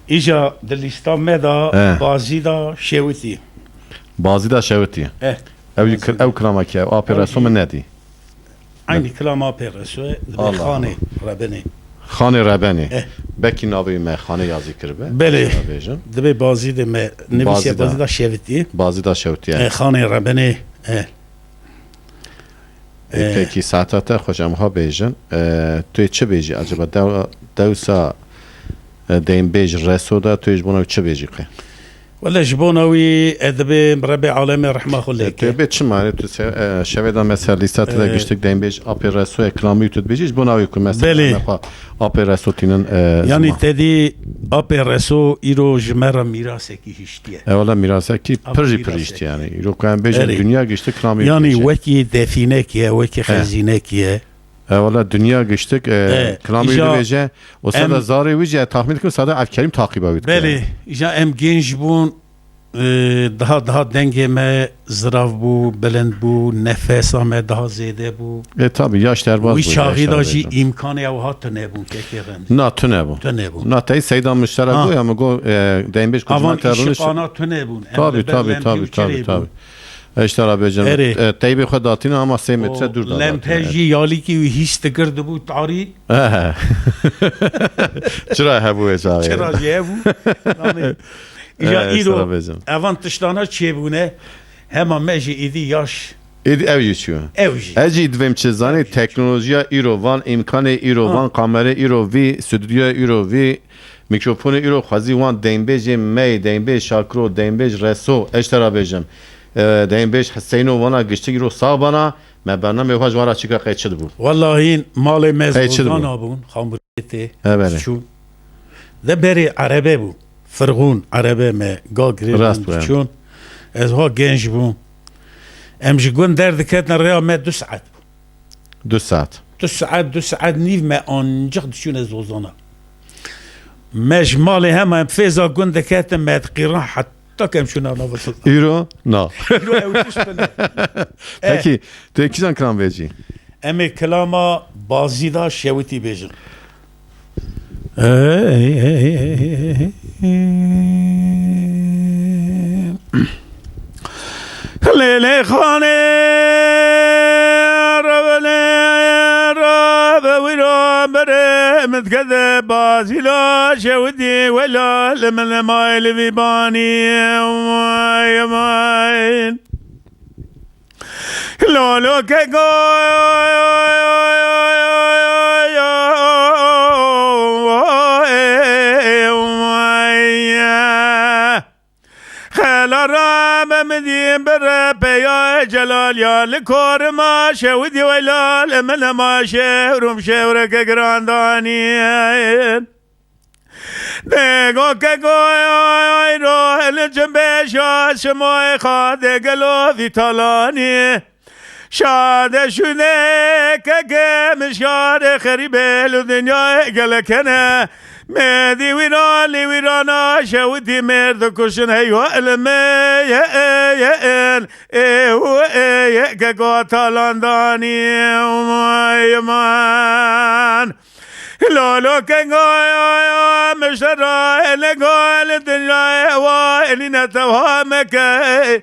Îja di lîsta me de He. Bazîda Şewitî. Bazîda Şewitî. Eh. Ew jî kir-, Bazîda. Ew kilamekî, ew Apê Ew Reso jî min nedî. Eynî kilama Apê Reso, dibê Allah Xanê Allah. Rebenê. Xanê Rebenê. Eh. Belkî navê me Xanê yazî kiribe. Belê. Şuna bêjim. Dibê Bazîdê me nivîsiye Bazîda. Bazîda Şewitî. Bazîda Şewitî, Eh, evet. Xanê Rebenê. Eh. E, E, pekî, saeta te xweş, em ha bêjin. E, tu yê çi bêjî acaba? Dew-, dewsa, e, deynbêj Reso de tu yê ji bona wî çi bêjî qe? Wele ji bona wî, e, dibê Rebê Alemê rehma xwe lê E, tu ke. Bê çi mane tu se-, e, şevê de mesela lîsta te de E, giştik deynbêj Apê Reso ye, kilamî tu dibêjî, ji bona wî ku mesela Belê. Em xwe Apê Reso tînin, e, Yanî ziman. Te dî Apê Reso îro ji me re mîrasekî hiştiye. E, wele mîrasekî Ama pir jî pir mîrasekî. Hiştiye yanî. Îro ku em bêjin Erê. Dinya giştik kilamî Yanî dibêje. Wekî defînekî ye, wekî He. Xezînekî ye. E, wele dinya giştik, e, E, kilamî îja dibêje. O sada em zarê wî jî, e, tahmîn dikim sada Evkerîm taqîba wî dike. Belê, îja em genç bûn, e, daha, daha dengê me zirav bû, bilind bû, nefesa me daha zêde bû. E, tabi, yaş derbaz Wî bû, çaxî yaş de jî derbaz bû. Îmkanê ew ha tune bûn, kekê Remzî. Na, tune bû. Tune bû. Na, tey Seyda Muşterek Ha. Bû, ya min got, e, deynbêj ku Avan cima te rûnişt. Îşiqana tune bûn. Em Tabi, li ber tabi, lemkê tabi, û tabi, kirê tabi. Bûn. Eşta ra bêjin, Erê. E, teybê xwe datîne ama sê metre O dûr da lempe datîne. Jî yalîkî wî hîs digir dibû tarî. Ehe. Çira hebû wê çaxê? Çira jî hebû. Namê. Îja Ehe, îro eşta ra bêjin. Evan tiştana çêbûne, hema me jî îdî yaş. Îdî ew jî çû. Ew jî. Ez jî divêm çi zanî, Ew jî. Teknolojiya îro van, îmkanê îro Ha. Van, kamerê îro vî, stüdyoya îro vî, Mîkrofonê îro xwezî wan deynbêjê me yê, deynbêj Şakiro, deynbêj Reso, ez ji te re bêjim. E, deynbêj Heseyno wana giştik îro sax bana, me bernameyê xwe ji wan re çika qey çi dibû? Wellahî malê me Qey çi dibû? Zozana bûn, xamurê tê, He, belê. Çûn. De berê erebe bû, firxûn, erebe me, ga girê Rast bûn, bû, he. Çûn. Ez ha genç bûm. Em ji gund derdiketin rêya me du saet bû. Du saet. Du saet, du saet nîv me ancaq diçûne Zozana. Me ji malê hema em fêza gund diketin, me diqîran heta ke em çûna nava Zozana. Îro? Na. Îro ew tişt tune. Eh. Pekî, tu yê kîjan kilam vêjî? Em ê kilama Bazîda Şewitî bêjin. Lêlê xanê revele reve wîra berê min dikede bazîla şewidî wela li min li may li vî banî. Vay, vay. Lolo ke go Xela rabe min dî bire peya celal ya li korima şewidî wela li min ma şewrum şewreke girandanî. Dego ke goyro li cim beşa şimoy xade gelo vî talanî. Şade şûne ke ke min şare xerîbe li dinyayê gelekene. Me dî wîran lê wîrana şewitî mêr dikuşin heywa ilme ye ye ye en ê û ê ye ke go talandanî. Vay man. Lolo kenga ya, ya, miştera, ele go, ele dinya, wa, eline tevha meke.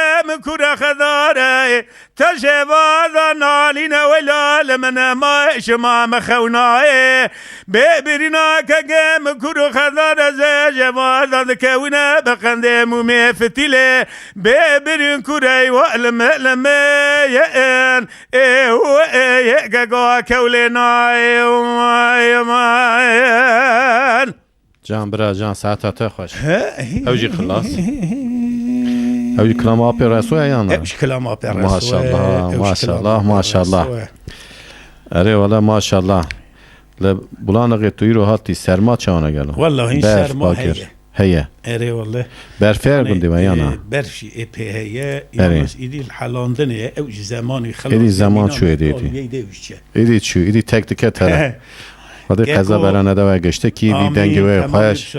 keke min kure xedare, te jêva da nalîne wela li min e ma şima min xewnayê. Bê birîna keke min kur û xedare ze jêva da dikewîne bi qendê mûmê fitîlê. Bê birîn kurey wa li min, li min yên. Ê û ê yê gega kewlê nayê. Can bira, can, saeta te xweş. Ew jî xilas. Ew jî kilama Apê Reso ye yan na? Ew jî kilama Apê Reso ye. Maşallah, maşallah, maşallah. Erê wele maşallah. Li Bulanixê tu îro hatî, serma çawan e gelo? Wella hîn serma heye. Heye. Erê wele. Berfê her gundê me yana? E, berf jî ê pê heye. Erê. Yalnız îdî li helandinê ye. Ew jî zemanî xilas. Êdî zeman çû êdî. Êdî çû, êdî tek dike tere. Xwedê qeza berane de we giştikî, vî dengê we xweş.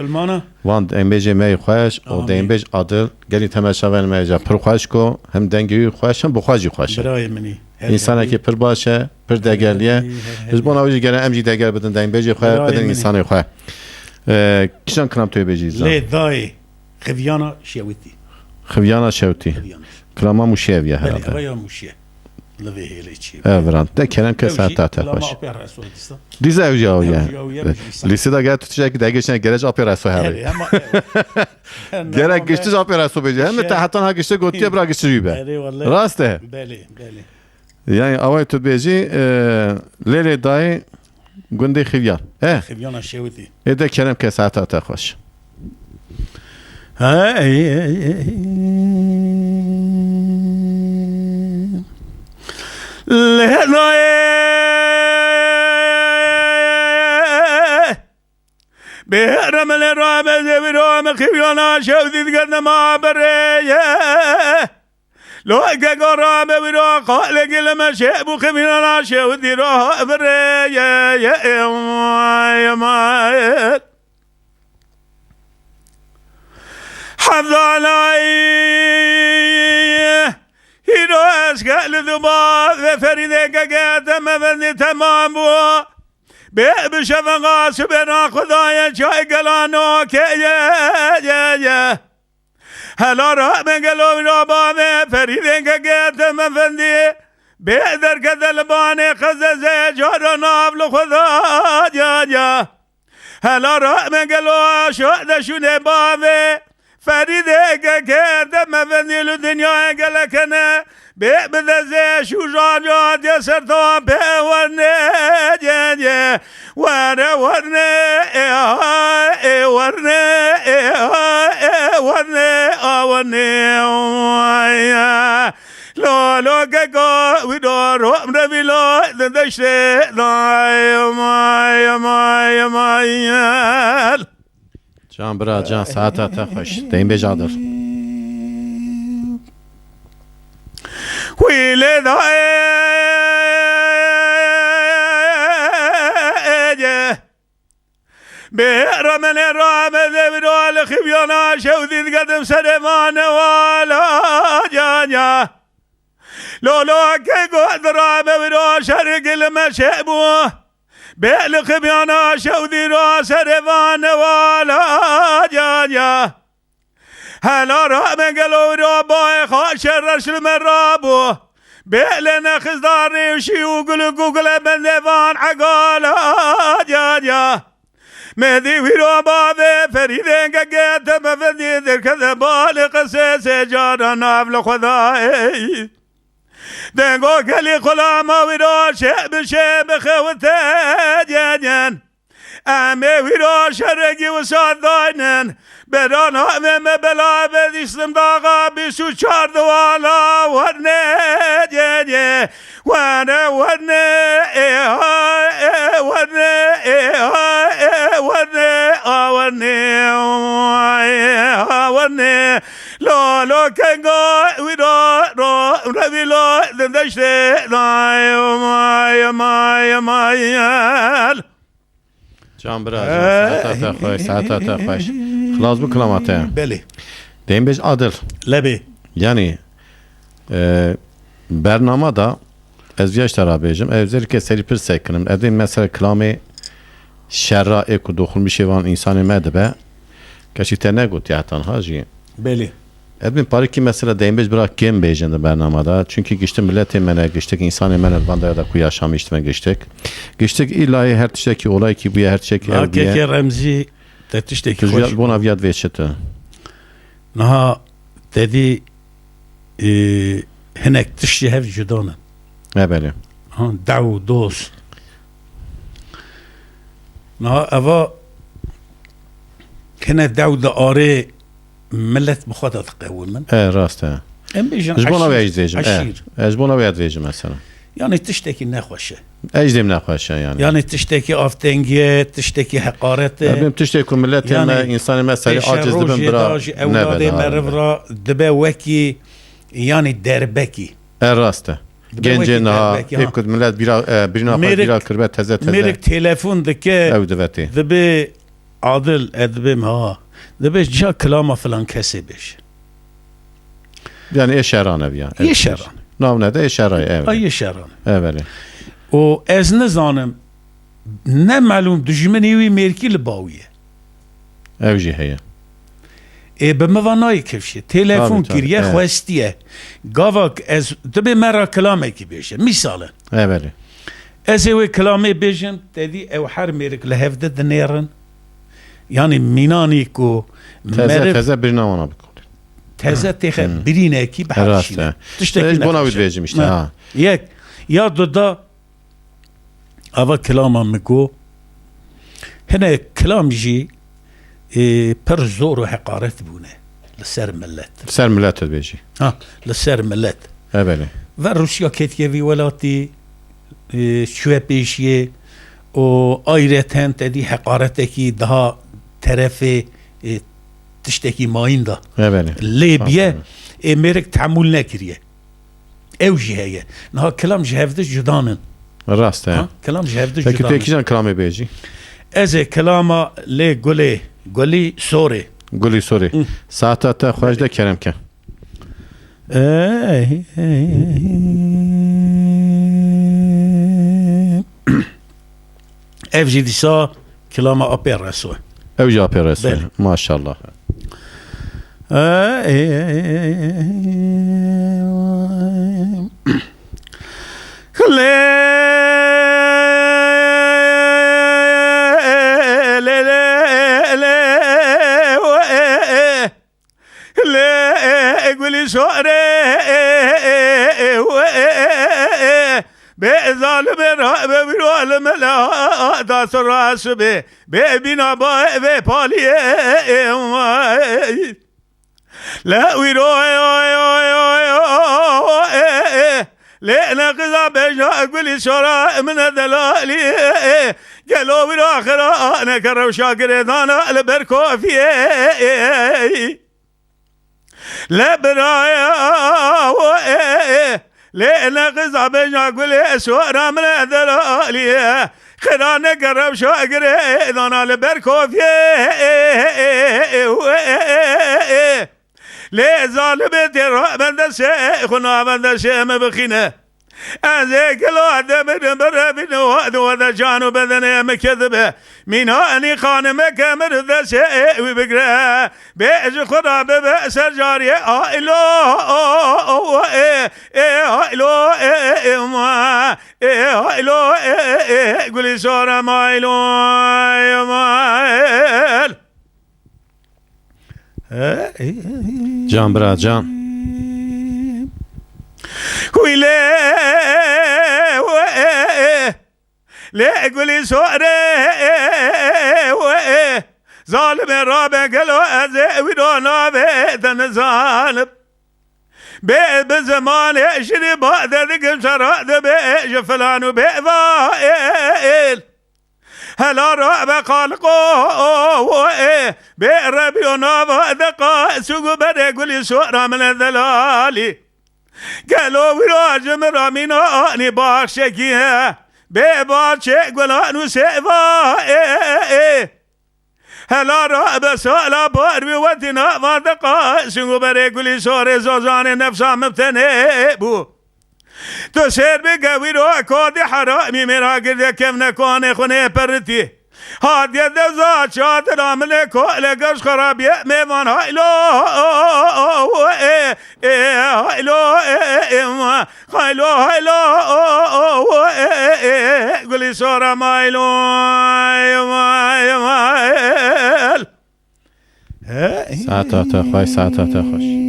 Van dengbêjê me yê xweş, o dengbêj Adil, gelî temeşavanê me jî pir xweş ko, hem dengê wî xweş, hem bi xwe jî xweş e. Birayê min î. Însanekî pir baş e, pir degel ye. Ji bona wî jî gere em jî degel bidin dengbêjê xwe, bidin însanê xwe. E, kîjan kilam tu yê bêjî zan? Lê dayê Xivyana Şewitî. Xivyana Şewitî. Xivyana. Kilama Mûşê ev ye herhalde. Belê, ev ya Mûşê. Li vê hêlê çi? Ev ran. De kerem ke saeta te xweş. Dîsa ew jî ew ye. Lîsê de gel tu tiştekî degêşine gerek Apê Reso herê. Gerek giştiş Apê Reso bêje. Hem te hetan ha giştê gotiye bira giştiş wî be. Rast e? Belê, belê. Yani away tu bêjî, e, lêlê dayê gundê Xivyan. He? Xivyana Şewitî. Ê de kerem ke saeta te xweş. Hey, hey, hey. Lê dayê bêhre min lê rabe zevîra min Xivyana Şewitî dike dema birê ye. Lo eke gora be wîra qalê gilime şê bû Xivyana Şewitî ra birê ye, ye, ye, ye, ye. Hevdalay, hîro ez geldim ba ve Ferîdê keke te mevendî temam bû. Bê bi şefeqa sibêra Xwedayê çay gelano ke ye, ye, ye. Hela ra me gelo ra bavê Ferîdê keke te mevendî. Bê derkete li banê qezeze cara nav li Xwedayê ya. Hela ra me gelo aşa de şûnê bavê Ferîdê keke te mevendî li dinyayê gelek hene. Bê bide zê şûja ca diye ser ta pê werne ye, ye. Were werne, e, ha, e, werne, e, ha, e, werne, a, werne, ay, a. Lo, lo, ke ko, wi do, ro, mre, vi, lo, de, de, şte, do, ay, may, may, may, ay. Can bira, can, saeta te xweş. Deyim bêj Adil. Wî lê dayê Bê remenê rame de viro li xiviyana şew dî digedim serê vane wala canya. Lolo ke got rame viro şergil me şebû. Bê li xiviyana şew dî ra serê vane wala canya. Hela ra me gelo ro bayê xaşe reş li me rabû. Bê lê nexizda rêwşî û gul û gugule bendê van egala canya. Me dî wî ro bavê Ferîdê gege te me vindî derkeve balê qesê sê cara nav li xwe da ey. Dengo gelî xulama wî ro şê bi şê bixewite cenya. Em ê wî ra şerekî wisa daynin. Berana me me bela be dîstim daxa bîst û çar di wala werne cê cê. Werne, werne, ê ha, ê, werne, ê ha, ê, werne, a werne, ê ha, werne. Lo, lo, kenga wî ra, ra, revî la, dindeştê, nay, may, may, may. Can bira, can, saeta te xweş, saeta te xweş. Xilas bû kilama te. Belê. Deyim bêj Adil. Lebê. Yanî, e, bernama da ez viya ji te ra bêjim. Ez zêrke serî pirsek kinim. Ez dê mesela kilamê şerra ê ku doxulmişê van însanê me dibe. Keşî te negotiye hetan ha jî. Belê. Ez bin parikî mesela deyim bêj bira kêm bêjin di bernama da. Çünkü giştin milletê me ne, giştik însanê me ne, van daya da ku yaşamış me giştik. Giştik îlayê her tiştekî olayekî bûye, her tiştekî ew bûye. Kekê Remzî te tiştekî Tu xweş ji bona viyat vê çi tu? Niha te dî, e, hinek tişt ji hev cuda ne. E, belê. Ha, dew, doz. Niha eva hine dew di arê millet bi xwe de diqewimin. E, rast e. Em bêjin Ji bona wê eşîr, ez dibêjim, e. Eşîr. E, ji bona wê ez dibêjim mesela. Yani tiştekî nexweş e. Ez dê nexweş e yani. Yani tiştekî avtengî ye, tiştekî heqaret e. Ya, bim tiştekî ku milletê Yani me, însanê me serî pêşe aciz dibin rojê bira da ji nebe ewladê daha meriv bira. Ra dibe wekî, yani derbekî. E, rast e. Dibe Gencê wekî niha, derbekî, ha. Ê ku millet bira, e, birîna xwe Mêrik, bira kiribe teze teze. Mêrik telefon dike, Ew divetê. Dibe Adil, e, dibe ha. Dibe ca kilama filan kesê bêje. Yani ê şeran ev ya. Ê şeran. Nav ne de ê şeray ev. Ay ê şeran. Ev e. Û ez nizanim, ne melûm dijminê wî mêrkî li bawî ye. Ew jî heye. Ê bi min va nayê kifşê. Telefon Tabii, tabii, kiriye, evet. Xwestiye. Gavak ez, tu bê me ra kilamekî bêje. Mîsal e. Evet. Ez ê wê kilamê bêjim, te dî ew her mêrik li hev de dinêrin. Yani mînanî ku Teze, meriv teze birîna wana bikolî. Teze têxe Hmm. birînekî Rast bihevşîne. e. Tiştekî Ez bona nexweş e. wî dibêjim işte, Ha. ha. Yek. Ya du da Ava kilama min got, hinek kilam jî, ê, pir zor û heqaret bûne li ser millet. Ser millet dibêjî. Ha, li ser millet. E, belê. Ve Rûsya ketiye vî welatî, ê, çûye pêşiyê û ayreten te dî heqaretekî daha terefê, ê, tiştekî mayîn da. E, belê. Lê biye, Aferin. ê, mêrik tehemûl nekiriye. Ew jî heye. Niha kilam ji hevdi cudan in. Rast e. Ha? Kilam ji hevdi Peki cudan tu in. Kîjan kilamê bêjî? Ez ê kilama lê gulê, gulî sorê. Gulî sorê. Hı. Saeta te xweş de kerem ke. Ey, ey, ey, ey. Ev jî dîsa kilama Apê Reso. Ew jî Apê Reso. Belê. Maşallah. Lê, lê, lê, lê, lê, Lê gulî şorê, bê zalimê ra, bê wîro li me le da sora sibê, bê bîna ba vê paliyê. Le wîro, Lê ne qiza bêjna gulî sora min e delalî. Gelo wîra xira neke rewşa girêdana li ber kofiyê. Le biraya we, lê ne qiza bêjna gulê sora min e delalî. Xira neke rewşa girêdana li ber kofiyê. Lê zalimê tê ra bende se xwe navende se me bixîne. Ez ê gelo demirim birevînim, di we de can û bedenê min ketibe. Mîna enî xanimeke min destê wî bigire. Bê ji xwe re bibe ser cariyê. Haylo, ê, ê, haylo, ê, ê, ma, ê, haylo, ê, ê, ê, gulî sora maylo, ê, ma, ê. Can bira, can. Hûy lê we, lê gulî sore we. Zalimê rabe gelo ez ê wî do navê de nizanim. Bê bi zimanê şirî bade dikim sera dibe ji filan û bê va êl. Hela rabe xaliqo, ê, bê rebiyo nava deqa, sûgu berê gulî sora min e delalî. Gelo wîra ji min ra mîna anî baxşekî he. Bê baxçê gulan û sêva, ê, ê. Hela rabe sala bar wî wetî nava deqa, sûgu berê gulî sorê zozanê nefsa min tenê bû. Tu sêr bike wîro kodî heramî mêra girde kevne konê xwe nêperitî. Hatiye deza çadira min ê kole geş xerabiye mêvan haylo, ê, ê, haylo, ê, ê, ma, haylo, haylo, ê, ê, gulî sora maylo, ê, ma, ê, ma, ê, el. Saeta te xweş, saeta te xweş.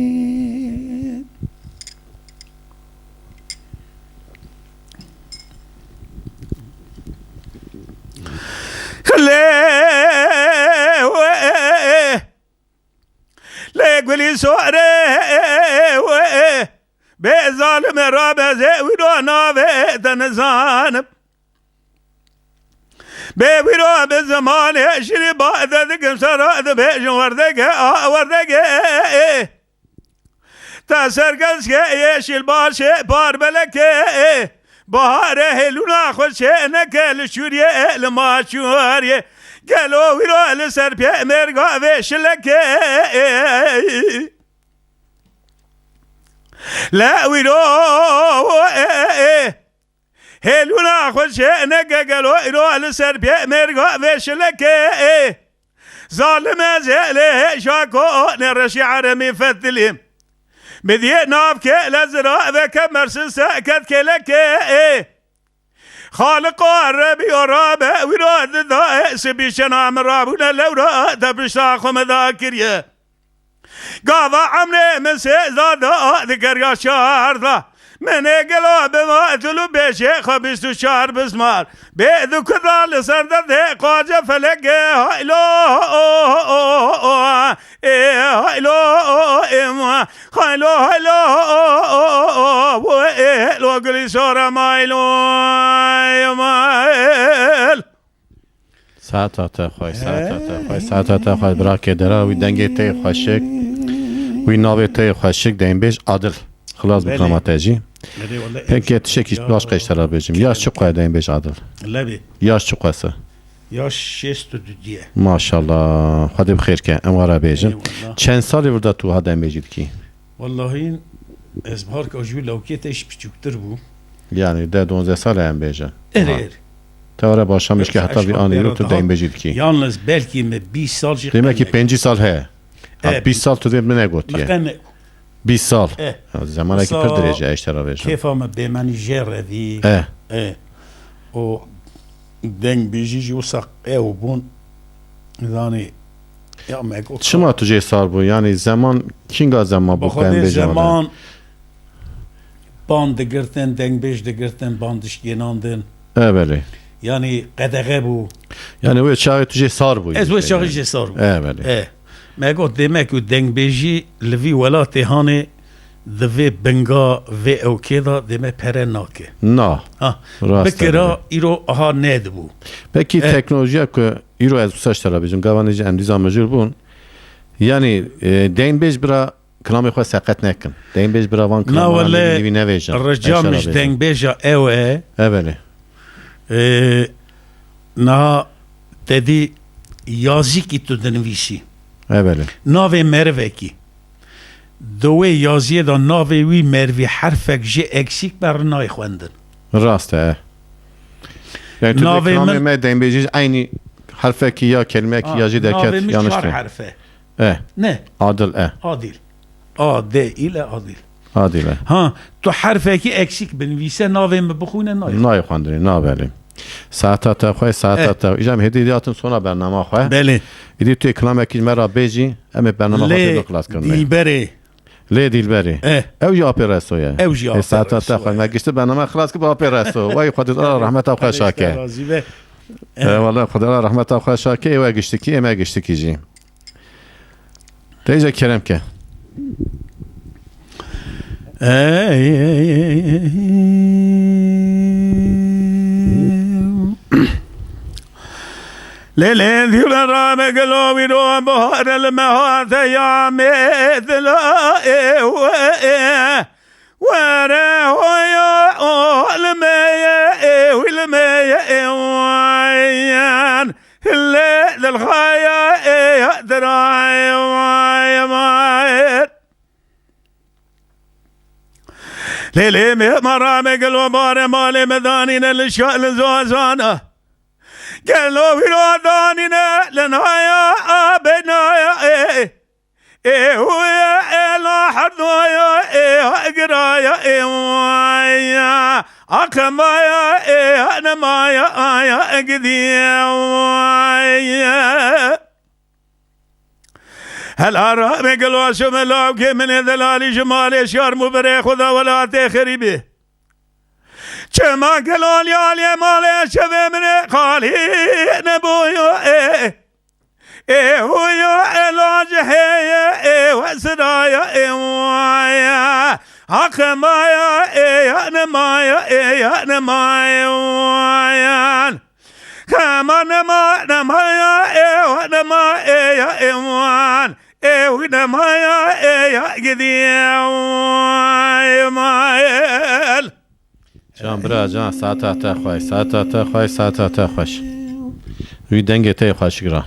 Lê we, lê gulî sore we, bê zalimê rabeze wî do navê te nizanim. Bê wîro bi zimanê şirî bade dikim sera dibêjin werdege, a werdege. Te sergezge yeşil başê par beleke. Baharê hêlûna xwe çê neke li şûriyê li maçûriyê. Gelo wîro li ser pê mêrga vê şileke. Le wîro Hêlûna xwe çê neke gelo îro li ser pê mêrga vê şilekê. Zalim ez ê lê hêşa ko ne reşî eremî fetilî. Bidiyê navkê le zira veke mersin se ket kêlekê. Xaliqo Erebî o rabe wîro dida sibî şena min rabûne lewra te pişta xwe me da kiriye. Gava emrê min sêzda da, digeriya çarda. Min ê gelo bima tu lu bêjê xwe bîst û çar bizmar. Bê du kuda li ser de dê qace feleke haylo, ê haylo, ê ma, haylo, haylo, ê lo gilî sora maylo, ê mayl. Saeta te xweş, saeta te xweş, saeta te xweş, birakê dera wî dengê te yê xweşik, wî navê te yê xweşik, deynbêj Adil. Xilas bi Belê. Kilama te jî. Belê, wele Peki ev tiştekî ya baş qeş te re bêjim. Yaş çi qe deynbêj Adil? Lebê. Yaş çi qese? Yaş şêst û du diye. Maşallah. Xwedê bi xêr ke. Em wara bêjin. Eyvallah. Çend salê vir de tu ha deynbêjî dikî? Wallahî ez baharka jû lewkê te jî piçûktir bû. Yani de donzdeh sal em bêje. Erê, Ha. erê. Te were başlamiş ki heta vî anî tu deynbêjî dikî. Yalnız belkî me bîst sal jî Demek ki qemek. Pêncî sal he. Ha, E, bîst sal tu vê min negotiye. Me qemek. Bîst sal. E. Ha, zemanekî pir dirêj e, eşte ra vêje. Kêfa me bêmenî jê revî. E. E. O dengbêjî jî wisa ew bûn. Zanî ya me got. Çima tu jê sar bû? Yani zeman, kînga zeman bû Bi Xwedê dengbêja me? Zeman ban digirtin, dengbêj digirtin, ban dişkênandin. E, belê. Yanî qedexe bû. Yani wê çaxê tu jê sar bûyî. Ez wê çaxê jê sar bûm. E, belê. E. Me got, demek ku dengbêjî li vî welatê hanê Di vê binga vê ewkê de dê me pere nake. Na. Ha, Rast e, bikira belê. Îro aha nedibû. Belkî Eh. teknolojiya ku îro ez wisa ji te re bêjim, gava nêjî em dîsa mijûl bûn. Yanî, e, deynbêj bira kilamê xwe seqet nekin. Deynbêj bira van Na kilaman wele, nivî nevêjin. Rica Eşara min ji bêjin. dengbêja ew e. E, belê. E, niha te dî yazîkî tu dinivîsî. E, belê. Navê merivekî. Di wê yaziyê de navê wî merivî herfek jê eksîk be, re nayê xwendin. Rast e. Yani tu Navê dê kilamê min me deynbêjî eynî herfekî ya kelimekî Ha, ya jî navê deket min yanlış çar değil. herf e. E. Ne? Adil e. Adil. A, D, il e, Adil. Adil e. Ha, tu herfekî eksîk binivîse navê min bixwîne nayê. Nayê xwendinê, na belê. Saeta te xwe, saeta Eh. te. Îja em hêdî diyatin sona bernama xwe. Belê. Îdî tu yê kilamekî ji me re bêjî, em ê bernama xwe Lê tê bixilas kirin. Dilberê. Lê Dilberê. Eh. Ew jî apê reso ye. Ew jî Ê, apê saeta reso te xwe. ye. Me giştî bernama xilas kir bi apê reso. Wey Xwedê te rahmeta xwe Xwedê şake. razî be. Eh, wala Xwedê rahmeta xwe şake, ê we giştikî, ê me giştikî jî. Teyze kerem ke. Ey, ey, ey, ey, ey. Lê, lê, dî me rame gelo wî ro bahar li me hate ya me dila ê we. Were hoya olmeye ewilmeye ewan. Hille dilxaya eya diraye vay vay. Lê lê me mara me gelo bare malê me danîne li şa li zazana. Gelo wî ra danîne li naya abenaya e. Ê huya ê la herdoya ê ha giraya ê waya. Akemaya ê ha nemaya aya gidiye waya. Hela ra me gelo şume lawkê min ê delalî ji malê şarm û berê xwe da welatê xerîbê. Çima gelal ya lê malê şevê min ê xalî nebûyo ê. Ê huya ê laciheye ê wesiraya ê waya. Haqemaya ê ya nemaya ê ya nemaya wayan. Kema nema nemaya ê wa nema ê ya ê wan. Ê wî nemaya ê ya gidiye way mayel. Can bira can, saeta te xweş, saeta te xweş, saeta te xweş. Wî dengê te xweş gira.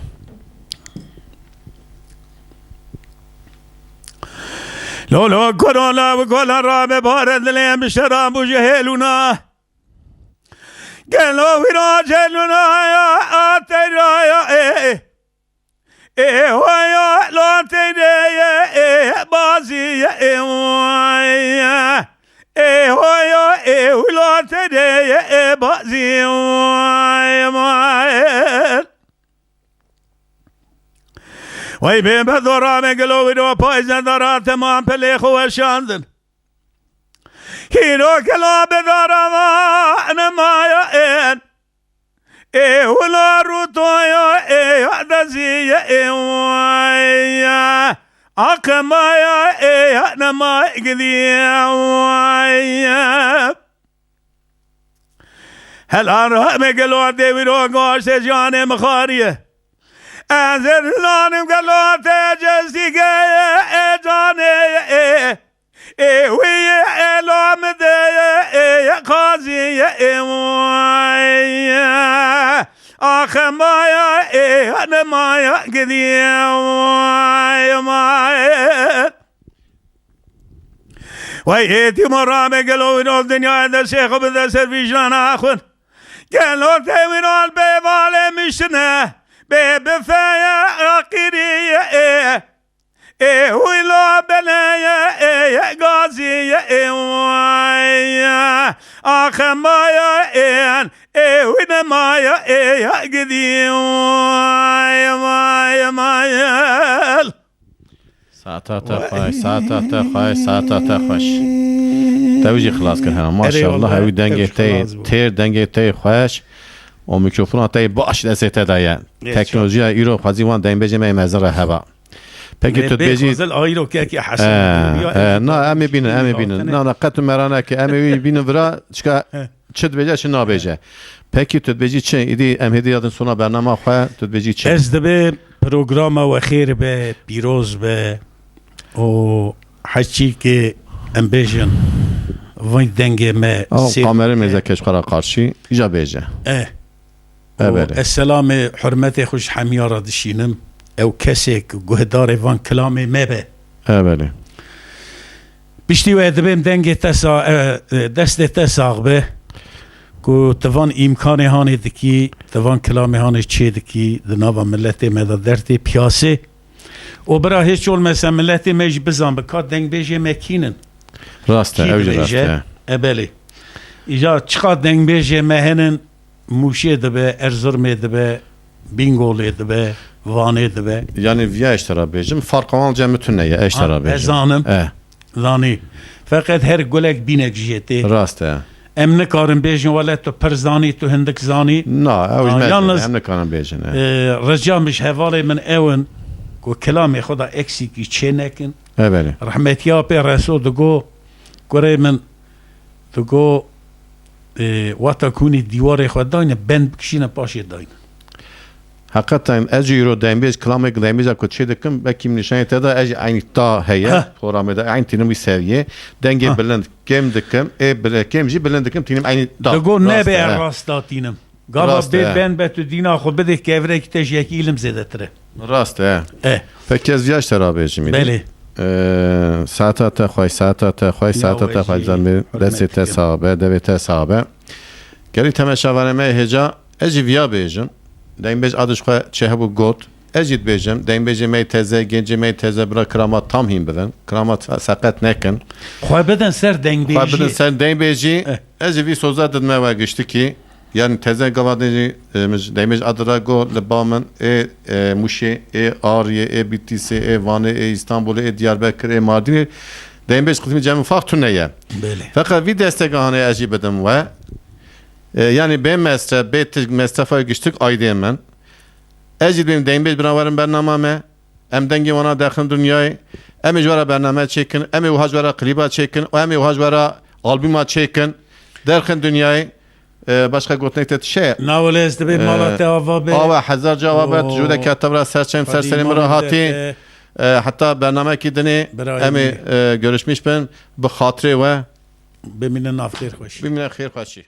Lolo korola û gola rabe bare dilê em şera bû ji hêlûna. Gelo wî ra celûna ya atera ya ê. Ê hoya lo têdeye ê bazîye ê waya. Ê hoya ê wilo têdeye ê bazîye way way. Wey bê bedora me gelo wî do payze dara temam pelê xwe weşandin. Hîro kela bedara va nemaya ên. Ê wila rûtoya ê ya dezîye ê waya. Aqemaya ê ya nema gidiye waya. Helan rahme gelo dê wî ro goştê canê mixariye. Ez ê dizanim gelo te cezîgeye ê canê ê. Ê wî ye ê la min de ye ê ye qazî ye ê waya. Axemaya ê ya nemaya gidiye way may. Way ê tîmo rame gelo wî nol dinyaya de şêxo bide ser vîjana xwin. Gelo te wî nol bê valê mişine bê bifeye aqîriye ê. Ê wî la beleye ê ye gazî ye ê waya. Axemaya ê yan ê wî nemaya ê ya gidî way way mayel. Saeta te xweş, saeta te xweş, saeta te xweş. Te wî jî xilas kir hema. Erê Maşallah, wallah, ew dengê ew jî te xilas bû. Têr, dengê te xweş. O mikrofona te baş destê te de ye. Yes, Teknolojiya îro xwezî wan dengbêjê me ê mezin re heba. Pekî tu dibêjî. Xwezil ayîrokekî Hesen. E, e, na, em ê bînin, em ê bînin. Na, na, qet û meraneke, em ê wî bînin vira, çika çi dibêje, çi nabêje. Pekî tu dibêjî çi? Îdî em hêdî yadin sona bernama xwe, tu dibêjî çi? Ez dibê programa we xêr be, pîroz be û heçîkê em bêjin vî dengê me. Ew sêr kamerê mêze keş xwe ra qarşî, îja bêje. E. E, belê. Ez selamê hurmetê xwe ji hemiya re dişînim. Ew kesê ku guhdarê van kilamê me be. E, belê. Piştî wê dibêm dengê te sa-, e, e, destê te sax be. Ku tu van îmkanê hanê dikî, tu van kilamê hanê çê dikî, di nava miletê me de dertê piyasê. Û bira hêç olmese miletê me jî bizan bi ka dengbêjê me kînin. Rast e, ew jî rast e. E, belê. Îja çiqa dengbêjê me henin, Mûşê dibe, Erzirmê dibe, Bîngolê dibe, Vanê dibe. Yanî viya eştera bêjim, farqa wan cem tune ye, eştera bêjim. Ha, ez zanim. E. Zanî. Feqet her gulek bînek jê tê. Rast e. Em nikarin bêjin, wele tu pir zanî, tu hindik zanî. Na, ew jî mezin e, yalnız, em nikarin bêjin, e. E, rica min ji hevalê min ew in ku kilamê xwe da eksîkî çê nekin. E, belê. Rehmetiya pê Reso digo, kurê min, digo, e, wata ku hûnî dîwarê xwe dayne, bend bikişîne paşê dayne. Heqeten ez jî îro dengbêj, kilamek dengbêja ku çê dikim, belkî min nîşanê te da, ez jî eynî ta heye, programê de eynî tînim wî seviyê. Dengê bilind kêm dikim, ê bile-, kêm jî bilind dikim, tînim eynî da. Digo nebe, ez rast da tînim. Gava bê ben be tu dîna xwe bidê kevrekî te ji yekî îlim zêdetir e. Rast e. E. Peki ez viya ji te ra bêjim îdî. Belê. E, saeta te xweş, saeta te xweş, saeta te xweş, zanbê destê te sax be, devê te sax be. Gelî temeşavanê me hêca, ez jî viya bêjim. Dengbêj adiş xwe çi hebû got. Ez jî dibêjim, dengbêjê me yê teze, gencê me yê teze, bira kiramat tam hîn bidin. Kiramat seqet nekin. Xwe bidin ser dengbêjî. Xwe bidin ser dengbêjî. Eh. Ez jî vî soza didime we giştikî. Yanî teze gava dengbêjî, e, min ji dengbêj adira got li ba min ê, e, Mûşê, ê Ariyê, ê Bitîsê, ê Vanê, ê Îstanbulê, ê Diyarbekirê, ê Mardînê. Dengbêj qismî cem fax tune ye. Belê. Feqet vî destega hanê ez jî bidim we. E, yanî bê mesref, bê tişk, mesrefa giştik aydê min. Ez jî dibêm dengbêj bira werin bernama me. Em dengê wana derxin dinyayê. Em ê ji we re bername çêkin. Em ê wiha ji we re klîba çêkin. Û em ê wiha ji we re albûma çêkin. Derxin dinyayê. E, başqa gotinek te tişe? Na wele ez dibê mala te ava be. Awe hezar ca ava be. Tu ji wê de kete bira ser çem, ser serê min re hatî. E, heta bernamekî dinê em ê, e, görüşmîş bin. Bi xatirê we. Bimîne nav xêr xweşî. Bimîne xêr xweşî.